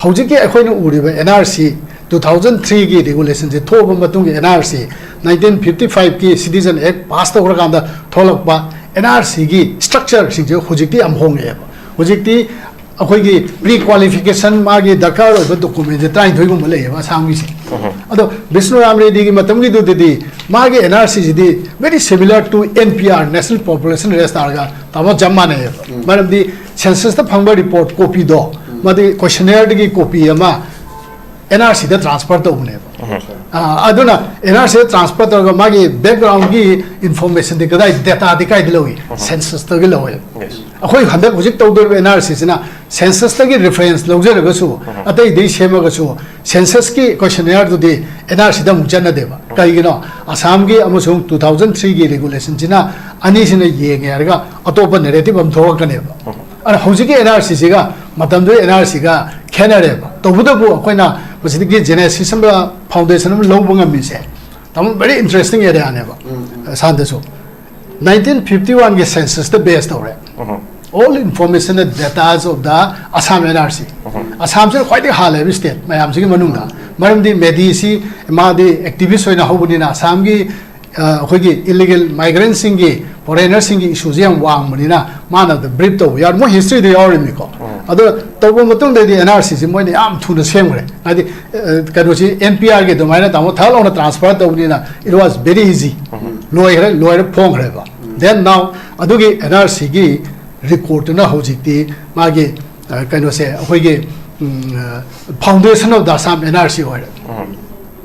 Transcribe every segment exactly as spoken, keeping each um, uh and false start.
ꯍꯧꯖꯤꯛꯀꯤ ꯑꯩꯈꯣꯏꯅ ꯎꯔꯤꯕ N R C two thousand three ꯒꯤ regulation ꯁꯦ ꯊꯣꯛꯑꯕ ꯃꯇꯨꯡꯒꯤ N R C nineteen fifty five ꯀꯤ Citizen Act pass ꯇꯧꯈ꯭ꯔꯀꯥꯟꯗ ꯊꯣꯛꯂꯛꯄ N R C ꯒꯤ structure ꯁꯤꯡꯁꯦ ꯍꯧꯖꯤꯛꯇꯤ ꯌꯥꯝ ꯍꯣꯡꯉꯛꯑꯦꯕ꯫ ꯍꯧꯖꯤꯛꯇꯤ ꯑꯩꯈꯣꯏꯒꯤ pre qualification, ꯃꯥꯒꯤ ꯗꯔꯀꯥꯔ ꯑꯣꯏꯕ document ꯁꯦ ꯇꯔꯥꯅꯤꯊꯣꯏꯒꯨꯝꯕ ꯂꯩꯌꯦꯕ ꯑꯁꯥꯝꯒꯤꯁꯦ꯫ ꯑꯗꯣ ꯕꯤꯁꯅꯨꯔꯥꯝ ꯔꯦꯗꯤꯒꯤ ꯃꯇꯝꯒꯤꯗꯨꯗꯗꯤ ꯃꯥꯒꯤ N R C CD very similar to N P R, National Population Register ꯒ ꯇꯥꯃꯣ ꯆꯞ ꯃꯥꯟꯅꯩꯌꯦꯕ꯫ ꯃꯔꯝꯗꯤ census ꯇ ꯐꯪꯕ report copy ꯗꯣ, ꯃꯗꯤ questionnaire ꯗꯒꯤ copy ꯑꯃ N R C ꯗ transfer ꯇꯧꯕꯅꯦꯕ꯫ ꯑꯥ, ꯑꯗꯨꯅ N R C ꯗ transfer ꯇꯧꯔꯒ ꯃꯥꯒꯤ background ꯒꯤ information ꯗꯤ ꯀꯗꯥꯏ, data ꯗꯤ ꯀꯥꯏꯗ ꯂꯧꯏ? Census ꯇꯒꯤ ꯂꯧꯋꯦ꯫ ꯑꯩꯈꯣꯏ ꯍꯟꯗꯛ ꯍꯧꯖꯤꯛ ꯇꯧꯗꯣꯔꯤꯕ N R C ꯁꯤꯅ census ꯇꯒꯤ reference ꯂꯧꯖꯔꯒꯁꯨ, ꯑꯇꯩꯗꯒꯤ ꯁꯦꯝꯃꯒꯁꯨ, census ꯀꯤ questionnaire ꯗꯨꯗꯤ N R C ꯗ ꯑꯃꯨꯛ ꯆꯠꯅꯗꯦꯕ꯫ ꯀꯩꯒꯤꯅꯣ? ꯑꯁꯥꯝꯒꯤ ꯑꯃꯁꯨꯡ two thousand three ꯒꯤ regulation ꯁꯤꯅ ꯑꯅꯤꯁꯤꯅ ꯌꯦꯡꯉꯦ ꯍꯥꯏꯔꯒ ꯑꯇꯣꯞꯄ narrative ꯑꯃ ꯊꯣꯛꯂꯛꯀꯅꯦꯕ꯫ ꯑꯗꯨꯅ ꯍꯧꯖꯤꯛꯀꯤ N R C ꯁꯤꯒ ꯃꯇꯝꯗꯨꯒꯤ N R C ꯒ ꯈꯦꯠꯅꯔꯦꯕ꯫ ꯇꯧꯕꯇꯕꯨ ꯑꯩꯈꯣꯏꯅ ꯃꯁꯤꯗꯒꯤ genesis ꯑꯃ, foundation ꯑꯃ ꯂꯧꯕ ꯉꯝꯃꯤꯁꯦ, ꯇꯥꯃꯣ, very interesting area ꯅꯦꯕ꯫ ꯁꯥꯟꯗꯁꯨ nineteen fifty one ꯒꯤ census ꯇ base ꯇꯧꯔꯦ꯫ All information and datas of the Assam N R C꯫ ꯑꯁꯥꯝꯁꯤꯅ ꯈ꯭ꯋꯥꯏꯗꯒꯤ ꯍꯥꯜꯂꯦꯕ state ꯃꯌꯥꯝꯁꯤꯒꯤ ꯃꯅꯨꯡꯗ꯫ ꯃꯔꯝꯗꯤ ꯃꯦꯗꯤꯁꯤ ꯃꯥꯗꯤ activist ꯑꯣꯏꯅ ꯍꯧꯕꯅꯤꯅ ꯑꯁꯥꯝꯒꯤ, ꯑ, ꯑꯩꯈꯣꯏꯒꯤ illegal migrant ꯁꯤꯡꯒꯤ, foreigner ꯁꯤꯡꯒꯤ issue ꯁꯦ ꯌꯥꯝ ꯋꯥꯡꯕꯅꯤꯅ ꯃꯥꯅ ꯑꯗꯨ brief ꯇꯧꯕ ꯌꯥꯎꯔꯦ꯫ ꯃꯣꯏ history ꯗ ꯌꯥꯎꯔꯤꯕꯅꯤꯀꯣ꯫ ꯑꯗꯣ ꯇꯧꯕ ꯃꯇꯨꯡꯗꯗꯤ N R C ꯁꯤ ꯃꯣꯏꯅ ꯌꯥꯝ ꯊꯨꯅ ꯁꯦꯝꯈ꯭ꯔꯦ꯫ ꯍꯥꯏꯗꯤ, ꯑ, ꯀꯩꯅꯣꯁꯤ N P R ꯒꯤ ꯑꯗꯨꯃꯥꯏꯅ ꯇꯥꯃꯣ ꯊꯛ ꯂꯥꯎꯅ transfer ꯇꯧꯕꯅꯤꯅ it was very easy꯫ ꯂꯣꯏꯈ꯭ꯔꯦ, ꯂꯣꯏꯔꯦ, ꯐꯣꯡꯈ꯭ꯔꯦꯕ꯫ Then now ꯑꯗꯨꯒꯤ N R C ꯒꯤ record ꯇꯨꯅ ꯍꯧꯖꯤꯛꯇꯤ ꯃꯥꯒꯤ, ꯑ, ꯀꯩꯅꯣꯁꯦ ꯑꯩꯈꯣꯏꯒꯤ, ꯎꯝ, ꯑ, foundation of the Assam N R C ꯑꯣꯏꯔꯦ꯫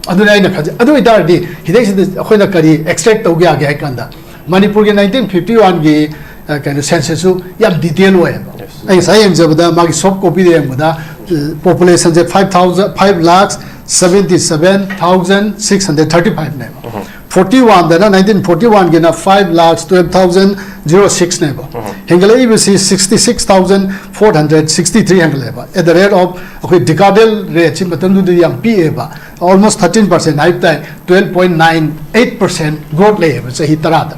ꯑꯗꯨꯅ ꯑꯩꯅ ꯈꯟꯖꯩ꯫ ꯑꯗꯨ ꯑꯣꯏꯇꯥꯔꯗꯤ ꯍꯤꯗꯩꯁꯤꯗ ꯑꯩꯈꯣꯏꯅ ꯀꯔꯤ extract ꯇꯧꯕ ꯌꯥꯒꯦ ꯍꯥꯏ ꯀꯥꯟꯗ, ꯃꯅꯤꯄꯨꯔꯒꯤ nineteen fifty one ꯒꯤ, ꯑ, ꯀꯩꯅꯣ, census ꯁꯨ ꯌꯥꯝ detail ꯑꯣꯏꯌꯦꯕ꯫ ꯑꯩ ꯉꯁꯥꯏ ꯌꯦꯡꯖꯕꯗ ꯃꯥꯒꯤ soft copy ꯗ ꯌꯦꯡꯕꯗ, ꯑ, population ꯁꯦ five thousand, five lakhs seventy seven thousand six hundred thirty five ꯅꯦꯕ꯫ Forty one ꯗꯅ, nineteen forty one ꯒꯤꯅ five lakhs twelve thousand zero six ꯅꯦꯕ꯫ ꯍꯦꯟꯒꯠꯂꯛꯏꯕꯁꯤ sixty six thousand four hundred sixty three ꯍꯦꯟꯒꯠꯂꯛꯑꯦꯕ꯫ At the rate of, ꯑꯩꯈꯣꯏ decadal rate ꯁꯤ ꯃꯇꯝꯗꯨꯗ ꯌꯥꯝ ꯄꯤꯛꯑꯦꯕ, almost thirteen percent ꯍꯥꯏꯕ ꯇꯥꯏ, twelve point nine eight percent growth ꯂꯩꯌꯦꯕ ꯆꯍꯤ ꯇꯔꯥꯗ꯫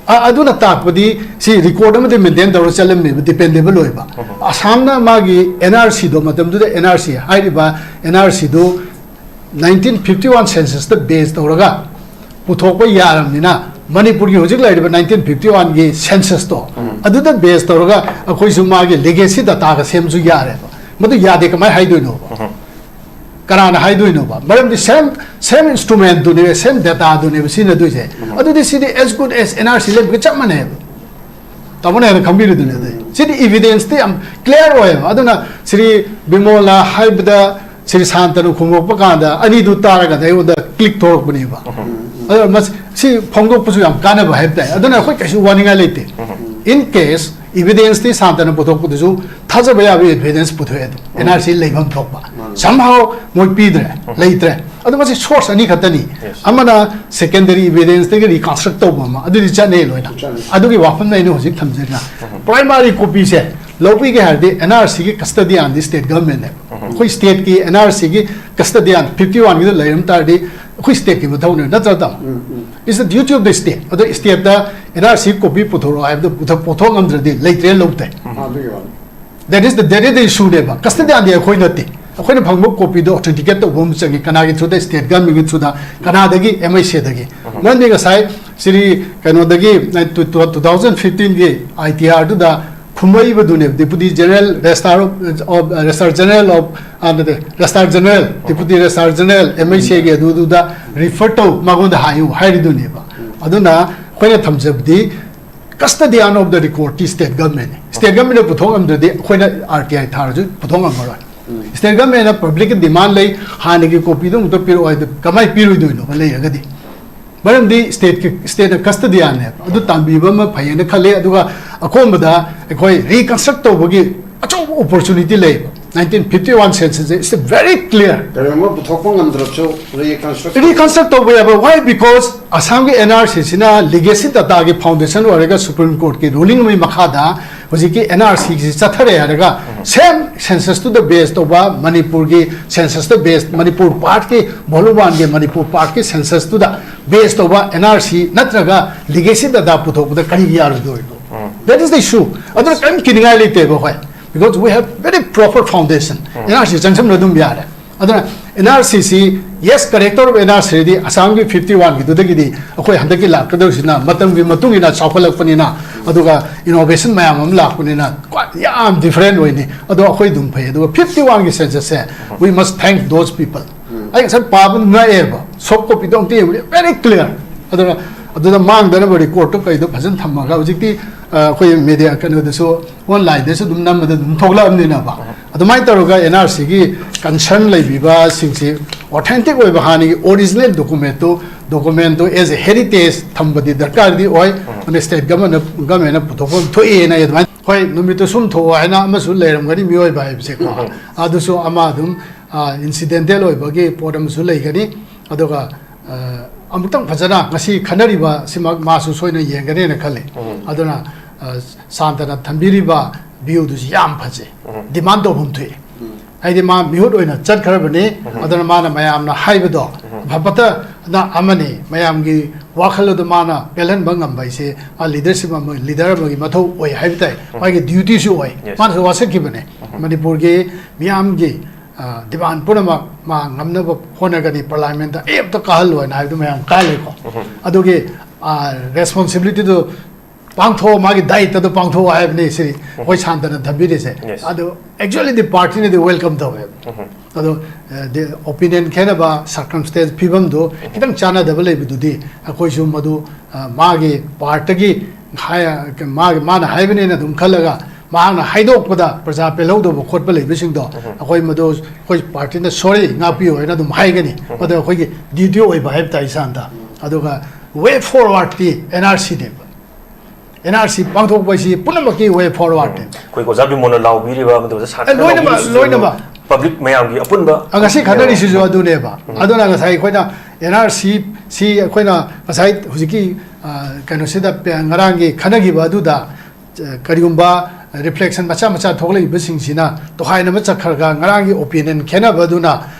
ꯑ-, ꯑꯗꯨꯅ ꯇꯥꯛꯄꯗꯤ ꯁꯤ record ꯑꯃꯗꯤ maintain ꯇꯧꯔ ꯆꯠꯂꯝꯃꯦꯕ, dependable ꯑꯣꯏꯕ꯫ ꯑꯁꯥꯝꯅ ꯃꯥꯒꯤ N R C ꯗꯣ, ꯃꯇꯝꯗꯨꯗ N R C ꯍꯥꯏꯔꯤꯕ N R C ꯗꯨ nineteen fifty one census ꯇ base ꯇꯧꯔꯒ ꯄꯨꯊꯣꯛꯄ ꯌꯥꯔꯕꯅꯤꯅ, ꯃꯅꯤꯄꯨꯔꯒꯤ ꯍꯧꯖꯤꯛ ꯂꯩꯔꯤꯕ nineteen fifty one ꯒꯤ census ꯇꯣ, ꯑꯗꯨꯗ base ꯇꯧꯔꯒ ꯑꯩꯈꯣꯏꯁꯨ ꯃꯥꯒꯤ legacy data ꯒ ꯁꯦꯝꯕꯁꯨ ꯌꯥꯔꯦꯕ꯫ ꯃꯗꯨ ꯌꯥꯗꯦ ꯀꯃꯥꯏꯅ ꯍꯥꯏꯗꯣꯏꯅꯣꯕ? ꯀꯅꯥꯅ ꯍꯥꯏꯗꯣꯏꯅꯣꯕ? ꯃꯔꯝꯗꯤ same, same instrument ꯗꯨꯅꯦꯕ, same data ꯗꯨꯅꯦꯕ ꯁꯤꯖꯤꯟꯅꯗꯣꯏꯁꯦ꯫ ꯑꯗꯨꯗꯤ ꯁꯤꯗꯤ as good as N R C ꯂꯩꯕꯒ ꯆꯞ ꯃꯥꯟꯅꯩꯕ꯫ ꯇꯥꯃꯣꯅ ꯍꯦꯟꯅ ꯈꯪꯕꯤꯔꯤꯗꯨꯅꯦ ꯑꯗꯨꯗꯤ꯫ ꯁꯤꯗꯤ evidence ꯇꯤ ꯌꯥꯝ clear ꯑꯣꯏꯌꯦꯕ꯫ ꯑꯗꯨꯅ ꯁ꯭ꯔꯤ ꯕꯤꯃꯣꯜꯅ ꯍꯥꯏꯕꯗ, ꯁ꯭ꯔꯤ ꯁꯥꯟꯇꯅ ꯈꯨꯝꯃꯛꯄ ꯀꯥꯟꯗ ꯑꯅꯤꯗꯨ ꯇꯥꯔꯒꯗꯤ ꯑꯩꯉꯣꯟꯗ click ꯊꯣꯛꯂꯛꯄꯅꯦꯕ꯫ ꯑꯗꯨꯅ ꯃꯁꯤ, ꯁꯤ ꯐꯣꯡꯗꯣꯛꯄꯁꯨ ꯌꯥꯝ ꯀꯥꯟꯅꯕ ꯍꯥꯏꯕ ꯇꯥꯏ꯫ ꯑꯗꯨꯅ ꯑꯩꯈꯣꯏ ꯀꯩꯁꯨ ꯋꯥꯅꯤꯡꯉꯥꯏ ꯂꯩꯇꯦ꯫ In case evidence ꯇꯤ ꯁꯥꯟꯇꯅ ꯄꯨꯊꯣꯛꯄꯗꯨꯁꯨ ꯊꯥꯖꯕ ꯌꯥꯕ evidence ꯄꯨꯊꯣꯛꯑꯦ ꯑꯗꯨꯝ꯫ N R C ꯂꯩꯐꯝ ꯊꯣꯛꯄ꯫ Somehow ꯃꯣꯏ ꯄꯤꯗ꯭ꯔꯦ, ꯂꯩꯇ꯭ꯔꯦ꯫ ꯑꯗꯨ ꯃꯁꯤ source ꯑꯅꯤ ꯈꯛꯇꯅꯤ꯫ ꯑꯃꯅ secondary evidence ꯇꯒꯤ reconstruct ꯇꯧꯕ ꯑꯃ, ꯑꯗꯨꯗꯤ ꯆꯠꯅꯩ ꯂꯣꯏꯅ꯫ ꯆꯠꯅꯩ꯫ ꯑꯗꯨꯒꯤ ꯋꯥꯐꯝꯅ ꯑꯩꯅ ꯍꯧꯖꯤꯛ ꯊꯝꯖꯔꯤꯅ, primary copy ꯁꯦ ꯂꯧꯕꯤꯒꯦ ꯍꯥꯏꯔꯗꯤ N R C ꯒꯤ custodian ꯗꯤ state government ꯅꯦꯕ꯫ ꯑꯩꯈꯣꯏ state ꯀꯤ N R C ꯒꯤ custodian fifty one ꯒꯤꯗ ꯂꯩꯔꯝ ꯇꯥꯔꯗꯤ ꯑꯩꯈꯣꯏ state ꯀꯤ ꯃꯊꯧꯅꯦꯕ, ꯅꯠꯇ꯭ꯔꯥ ꯇꯥꯃꯣ? It's the duty of the state꯫ ꯑꯗꯣ state ꯇ N R C copy ꯄꯨꯊꯣꯔꯛꯑꯣ ꯍꯥꯏꯕꯗꯣ ꯄꯨꯊꯣꯛ-, ꯄꯨꯊꯣꯛ ꯉꯝꯗ꯭ꯔꯗꯤ ꯂꯩꯇ꯭ꯔꯦ ꯂꯧꯗꯦ꯫ ꯑꯗꯨꯒꯤ ꯋꯥꯅꯤ꯫ That is the, that is the issue ꯅꯦꯕ꯫ Custodian ꯗꯤ ꯑꯩꯈꯣꯏ ꯅꯠꯇꯦ꯫ ꯑꯩꯈꯣꯏꯅ ꯐꯪꯕ copy ꯗꯣ authenticate ꯇꯧꯕ ꯑꯃ ꯆꯪꯉꯤ꯫ ꯀꯅꯥꯒꯤ through ꯗ? State government ꯒꯤ through the, ꯀꯅꯥꯗꯒꯤ? M I C ꯗꯒꯤ꯫ ꯃꯔꯝꯗꯤ ꯉꯁꯥꯏ ꯁ꯭ꯔꯤ ꯀꯩꯅꯣꯗꯒꯤ, two thousand fifteen ꯒꯤ I T R ꯗꯨꯗ ꯈꯨꯝꯃꯛꯏꯕꯗꯨꯅꯦꯕ, Deputy General, Registrar of, of, Registrar General of, ꯑ, ꯅꯠꯇꯦ, Registrar General, Deputy Registrar General, M I C ꯒꯤ ꯑꯗꯨꯗꯨꯗ refer ꯇꯧ, ꯃꯉꯣꯟꯗ ꯍꯥꯏꯌꯨ ꯍꯥꯏꯔꯤꯗꯨꯅꯦꯕ꯫ ꯑꯗꯨꯅ ꯑꯩꯈꯣꯏꯅ ꯊꯝꯖꯕꯗꯤ custodian of the record T state government ꯅꯤ꯫ State government ꯅ ꯄꯨꯊꯣꯛ ꯉꯝꯗ꯭ꯔꯗꯤ ꯑꯩꯈꯣꯏꯅ R T I ꯊꯥꯔꯁꯨ ꯄꯨꯊꯣꯛ ꯉꯝꯃꯔꯣꯏ꯫ State government ꯅ public ꯀꯤ demand ꯂꯩ, ꯍꯥꯟꯅꯒꯤ copy ꯗꯨ ꯑꯃꯨꯛꯇ ꯄꯤꯔꯛꯑꯣ ꯍꯥꯏꯗꯨ ꯀꯃꯥꯏꯅ ꯄꯤꯔꯣꯏꯗꯣꯏꯅꯣꯕ ꯂꯩꯔꯒꯗꯤ? ꯃꯔꯝꯗꯤ state ꯀꯤ, state ꯅ custodian ꯅꯦꯕ꯫ ꯑꯗꯨ ꯇꯥꯟꯕꯤꯕ ꯑꯃ ꯐꯩꯌꯦꯅ ꯈꯜꯂꯤ꯫ ꯑꯗꯨꯒ ꯑꯀꯣꯟꯕꯗ ꯑꯩꯈꯣꯏ reconstruct ꯇꯧꯕꯒꯤ ꯑꯆꯧꯕ opportunity ꯂꯩꯌꯦꯕ꯫ ꯅꯥꯏꯟꯇꯤꯟ ꯐꯤꯐꯇꯤ ꯋꯥꯟ ꯁꯦꯟꯁꯁꯁꯦ is very clear. ꯀꯔꯤꯒꯨꯝꯕ ꯄꯨꯊꯣꯛꯄ ꯉꯝꯗ꯭ꯔꯕꯁꯨ reconstruct Reconstruct ꯇꯧꯕ ꯌꯥꯕ꯫ Why? Because ꯑꯁꯥꯝꯒꯤ ꯑꯦꯟ ꯑꯥꯔ ꯁꯤꯁꯤꯅ legacy dataꯒꯤ foundation ꯑꯣꯏꯔꯒ Supreme Courtꯀꯤ ruling ꯑꯃꯒꯤ ꯃꯈꯥꯗ ꯍꯧꯖꯤꯛꯀꯤ ꯑꯦꯟ ꯑꯥꯔ ꯁꯤꯁꯤ ꯆꯠꯊꯔꯦ ꯍꯥꯏꯔꯒ same censusꯇꯨꯗ base ꯇꯧꯕ ꯃꯅꯤꯄꯨꯔꯒꯤ censusꯇ base, ꯃꯅꯤꯄꯨꯔ partꯀꯤ, volume oneꯒꯤ ꯃꯅꯤꯄꯨꯔ partꯀꯤ censusꯇꯨꯗ base ꯇꯧꯕ ꯑꯦꯟ ꯑꯥꯔ ꯁꯤ ꯅꯠꯇ꯭ꯔꯒ legacy data ꯄꯨꯊꯣꯛꯄꯗ ꯀꯔꯤꯒꯤ ꯌꯥꯔꯣꯏꯗꯣꯏꯅꯣ? That is the issue. ꯑꯗꯨꯅ ꯀꯔꯤꯝ ꯀꯤꯅꯤꯡꯉꯥꯏ ꯂꯩꯇꯦꯕ ꯑꯩꯈꯣꯏ, because we have very proper foundation. N R C ꯆꯪꯁꯟꯕ ꯑꯗꯨꯝ ꯌꯥꯔꯦ꯫ ꯑꯗꯨꯅ ꯑꯦꯟ ꯑꯥꯔ ꯁꯤꯁꯤ, yes, character of N R ꯁꯤꯗꯤ ꯑꯁꯥꯝꯒꯤ ꯐꯤꯐꯇꯤ ꯋꯥꯟꯒꯤꯗꯨꯗꯒꯤꯗꯤ ꯑꯩꯈꯣꯏ ꯍꯟꯗꯛꯀꯤ ꯂꯥꯛꯀꯗꯧꯔꯤꯁꯤꯅ ꯃꯇꯝꯒꯤ ꯃꯇꯨꯡ ꯏꯟꯅ ꯆꯥꯎꯈꯠꯂꯛꯄꯅꯤꯅ, ꯑꯗꯨꯒ innovation ꯃꯌꯥꯝ ꯑꯃ ꯂꯥꯛꯄꯅꯤꯅ quite ꯌꯥꯝ different ꯑꯣꯏꯅꯤ꯫ ꯑꯗꯣ ꯑꯩꯈꯣꯏ ꯑꯗꯨꯝ ꯐꯩ꯫ ꯑꯗꯨꯒ ꯐꯤꯐꯇꯤ ꯋꯥꯟꯒꯤ censusꯁꯦ, we must thank those people. ꯑꯩ ꯉꯁꯥꯏ ꯄꯥꯕ ꯉꯛꯑꯦꯕ, soft copyꯗꯣ ꯑꯝꯇ ꯌꯦꯡꯕꯗꯤ very clear꯫ ꯑꯗꯨꯅ ꯑꯗꯨꯗ ꯃꯥꯡꯗꯅꯕ recordꯇꯣ ꯀꯩꯗꯣ ꯐꯖꯅ ꯊꯝꯃꯒ ꯍꯧꯖꯤꯛꯇꯤ, ꯑ, ꯑꯩꯈꯣꯏ media ꯀꯩꯅꯣꯗꯁꯨ, onlineꯗꯁꯨ ꯑꯗꯨꯝ ꯅꯝꯕꯗ ꯑꯗꯨꯝ ꯊꯣꯛꯂꯛꯑꯕꯅꯤꯅꯕ꯫ ꯑꯗꯨꯃꯥꯏꯅ ꯇꯧꯔꯒ ꯑꯦꯟ ꯑꯥꯔ ꯁꯤꯒꯤ concern ꯂꯩꯕꯤꯕꯁꯤꯡꯁꯤ authentic ꯑꯣꯏꯕ ꯍꯥꯟꯅꯒꯤ original documentꯇꯨ, documentꯇꯨ as a heritage ꯊꯝꯕꯗꯤ ꯗꯔꯀꯥꯔꯗꯤ ꯑꯣꯏ꯫ ꯑꯗꯨꯅ state government, governmentꯅ ꯄꯨꯊꯣꯛꯐꯝ ꯊꯣꯛꯑꯦꯅ ꯑꯩ ꯑꯗꯨꯃꯥꯏꯅ, ꯍꯣꯏ, ꯅꯨꯃꯤꯠꯇꯨ ꯁꯨꯝ ꯊꯣꯛꯑꯣ ꯍꯥꯏꯅ ꯑꯃꯁꯨ ꯂꯩꯔꯝꯒꯅꯤ ꯃꯤꯑꯣꯏꯕ ꯍꯥꯏꯕꯁꯦꯀꯣ꯫ ꯑꯗꯨꯁꯨ ꯑꯃ ꯑꯗꯨꯝ, ꯑ, incidental ꯑꯣꯏꯕꯒꯤ ꯄꯣꯠ ꯑꯃꯁꯨ ꯂꯩꯒꯅꯤ꯫ ꯑꯗꯨꯒ, ꯑ, ꯑꯃꯨꯛꯇꯪ ꯐꯖꯅ ꯉꯁꯤ ꯈꯟꯅꯔꯤꯕ ꯁꯤꯃꯛ ꯃꯥꯁꯨ ꯁꯣꯏꯅ ꯌꯦꯡꯒꯅꯦꯅ ꯈꯜꯂꯤ꯫ ꯑꯗꯨꯅ, ꯑ, ꯁꯥꯟꯇꯅ ꯊꯝꯕꯤꯔꯤꯕ viewꯗꯨꯁꯨ ꯌꯥꯝ ꯐꯖꯩ꯫ Demand ꯇꯧꯐꯝ ꯊꯣꯛꯏ꯫ ꯍꯥꯏꯗꯤ ꯃꯥ ꯃꯤꯍꯨꯠ ꯑꯣꯏꯅ ꯆꯠꯈ꯭ꯔꯕꯅꯤ꯫ ꯑꯗꯨꯅ ꯃꯥꯅ ꯃꯌꯥꯝꯅ ꯍꯥꯏꯕꯗꯣ ꯐꯕꯇꯅ ꯑꯃꯅꯤ, ꯃꯌꯥꯝꯒꯤ ꯋꯥꯈꯜ ꯑꯗꯨ ꯃꯥꯅ ꯄꯦꯜꯍꯟꯕ ꯉꯝꯕ ꯍꯥꯏꯁꯦ ꯃꯥ leadership ꯑꯃ, leader ꯑꯃꯒꯤ ꯃꯊꯧ ꯑꯣꯏ ꯍꯥꯏꯕ ꯇꯥꯏ꯫ ꯃꯥꯒꯤ dutyꯁꯨ ꯑꯣꯏ꯫ Yes. ꯃꯥꯅꯁꯨ ꯋꯥꯁꯛꯈꯤꯕꯅꯦ꯫ ꯃꯅꯤꯄꯨꯔꯒꯤ ꯃꯤꯌꯥꯝꯒꯤ, ꯑ, demand ꯄꯨꯝꯅꯃꯛ ꯃꯥ ꯉꯝꯅꯕ ꯍꯣꯠꯅꯒꯅꯤ, parliamentꯇ ꯑꯩ ꯑꯝꯇ ꯀꯥꯍꯜꯂꯣꯏꯅ ꯍꯥꯏꯕꯗꯨ ꯃꯌꯥꯝ ꯀꯥꯍꯜꯂꯦꯀꯣ꯫ ꯑꯗꯨꯒꯤ, ꯑ, responsibilityꯗꯨ ꯄꯥꯡꯊꯣꯛꯑꯣ, ꯃꯥꯒꯤ ꯗꯥꯌꯤꯠꯇꯗꯣ ꯄꯥꯡꯊꯣꯛꯑꯣ ꯍꯥꯏꯕꯅꯤ ꯁꯤ ꯑꯩꯈꯣꯏ ꯁꯥꯟꯇꯅ ꯊꯝꯕꯤꯔꯤꯁꯦ꯫ Yes. ꯑꯗꯨ actuallyꯗꯤ partyꯅꯗꯤ welcome ꯇꯧꯋꯦꯕ꯫ ꯑꯗꯣ, ꯑ, ꯗꯤ-, opinion ꯈꯦꯠꯅꯕ, circumstance, ꯐꯤꯕꯝꯗꯨ ꯈꯤꯇꯪ ꯆꯥꯟꯅꯗꯕ ꯂꯩꯕꯗꯨꯗꯤ ꯑꯩꯈꯣꯏꯁꯨ ꯃꯗꯨ, ꯑ, ꯃꯥꯒꯤ partꯇꯒꯤ ꯍꯥꯏ-, ꯃꯥꯒꯤ, ꯃꯥꯅ ꯍꯥꯏꯕꯅꯦꯅ ꯑꯗꯨꯝ ꯈꯜꯂꯒ ꯃꯍꯥꯛꯅ ꯍꯥꯏꯗꯣꯛꯄꯗ ꯄ꯭ꯔꯖꯥ ꯄꯦꯜꯍꯧꯗꯕ ꯈꯣꯠꯄ ꯂꯩꯕꯁꯤꯡꯗꯣ ꯑꯩꯈꯣꯏ ꯃꯗꯨ ꯑꯩꯈꯣꯏ partyꯅ sorry, ꯉꯥꯛꯄꯤꯌꯣ ꯍꯥꯏꯅ ꯑꯗꯨꯝ ꯍꯥꯏꯒꯅꯤ꯫ ꯃꯗꯨ ꯑꯩꯈꯣꯏꯒꯤ duty ꯑꯣꯏꯕ ꯍꯥꯏꯕ ꯇꯥꯏ ꯏꯁꯥꯟꯗ꯫ ꯑꯗꯨꯒ way forwardꯇꯤ ꯑꯦꯟ ꯑꯥꯔ ꯁꯤꯅꯦꯕ꯫ ꯑꯦꯟ ꯑꯥꯔ ꯁꯤ ꯄꯥꯡꯊꯣꯛꯄ ꯍꯥꯏꯁꯤ ꯄꯨꯝꯅꯃꯛꯀꯤ ꯋꯦ ꯐꯣꯔꯋꯥꯔꯗꯅꯤ꯫ ꯑꯩꯈꯣꯏ ꯑꯣꯖꯥ ꯕꯤꯃꯣꯜꯅ ꯂꯥꯎꯕꯤꯔꯤꯕ, ꯑꯃꯗꯤ ꯑꯣꯖꯥ ꯁꯥꯟꯇꯅ ꯑꯦ, ꯂꯣꯏꯅꯃꯛ, ꯂꯥꯎꯕꯤꯔꯤꯁꯤꯁꯨ ꯂꯣꯏꯅꯃꯛ꯫ ꯑꯗꯨꯝ ꯄꯕ꯭ꯂꯤꯛ ꯃꯌꯥꯝꯒꯤ ꯑꯄꯨꯟꯕ ꯑ, ꯉꯁꯤ ꯈꯟꯅꯔꯤꯁꯤꯁꯨ ꯑꯗꯨꯅꯦꯕ꯫ ꯑꯗꯨꯅ ꯉꯁꯥꯏ ꯑꯩꯈꯣꯏꯅ ꯑꯦꯟ ꯑꯥꯔ ꯁꯤ ꯁꯤ ꯑꯩꯈꯣꯏꯅ ꯉꯁꯥꯏ ꯍꯧꯖꯤꯛꯀꯤ, ꯑ, ꯀꯩꯅꯣꯁꯤꯗ ꯄꯦ-, ꯉꯔꯥꯡꯒꯤ ꯈꯟꯅꯈꯤꯕ ꯑꯗꯨꯗ, ꯑ, ꯀꯔꯤꯒꯨꯝꯕ ꯔꯤꯐ꯭ꯂꯦꯛꯁꯟ ꯃꯆꯥ ꯃꯆꯥ ꯊꯣꯛꯂꯛꯏꯕꯁꯤꯡꯁꯤꯅ ꯇꯣꯈꯥꯏꯅꯕ ꯆꯠꯈ꯭ꯔꯒ ꯉꯔꯥꯡꯒꯤ ꯑꯣꯄꯤꯅꯤꯌꯟ ꯈꯦꯠꯅꯕꯗꯨꯅ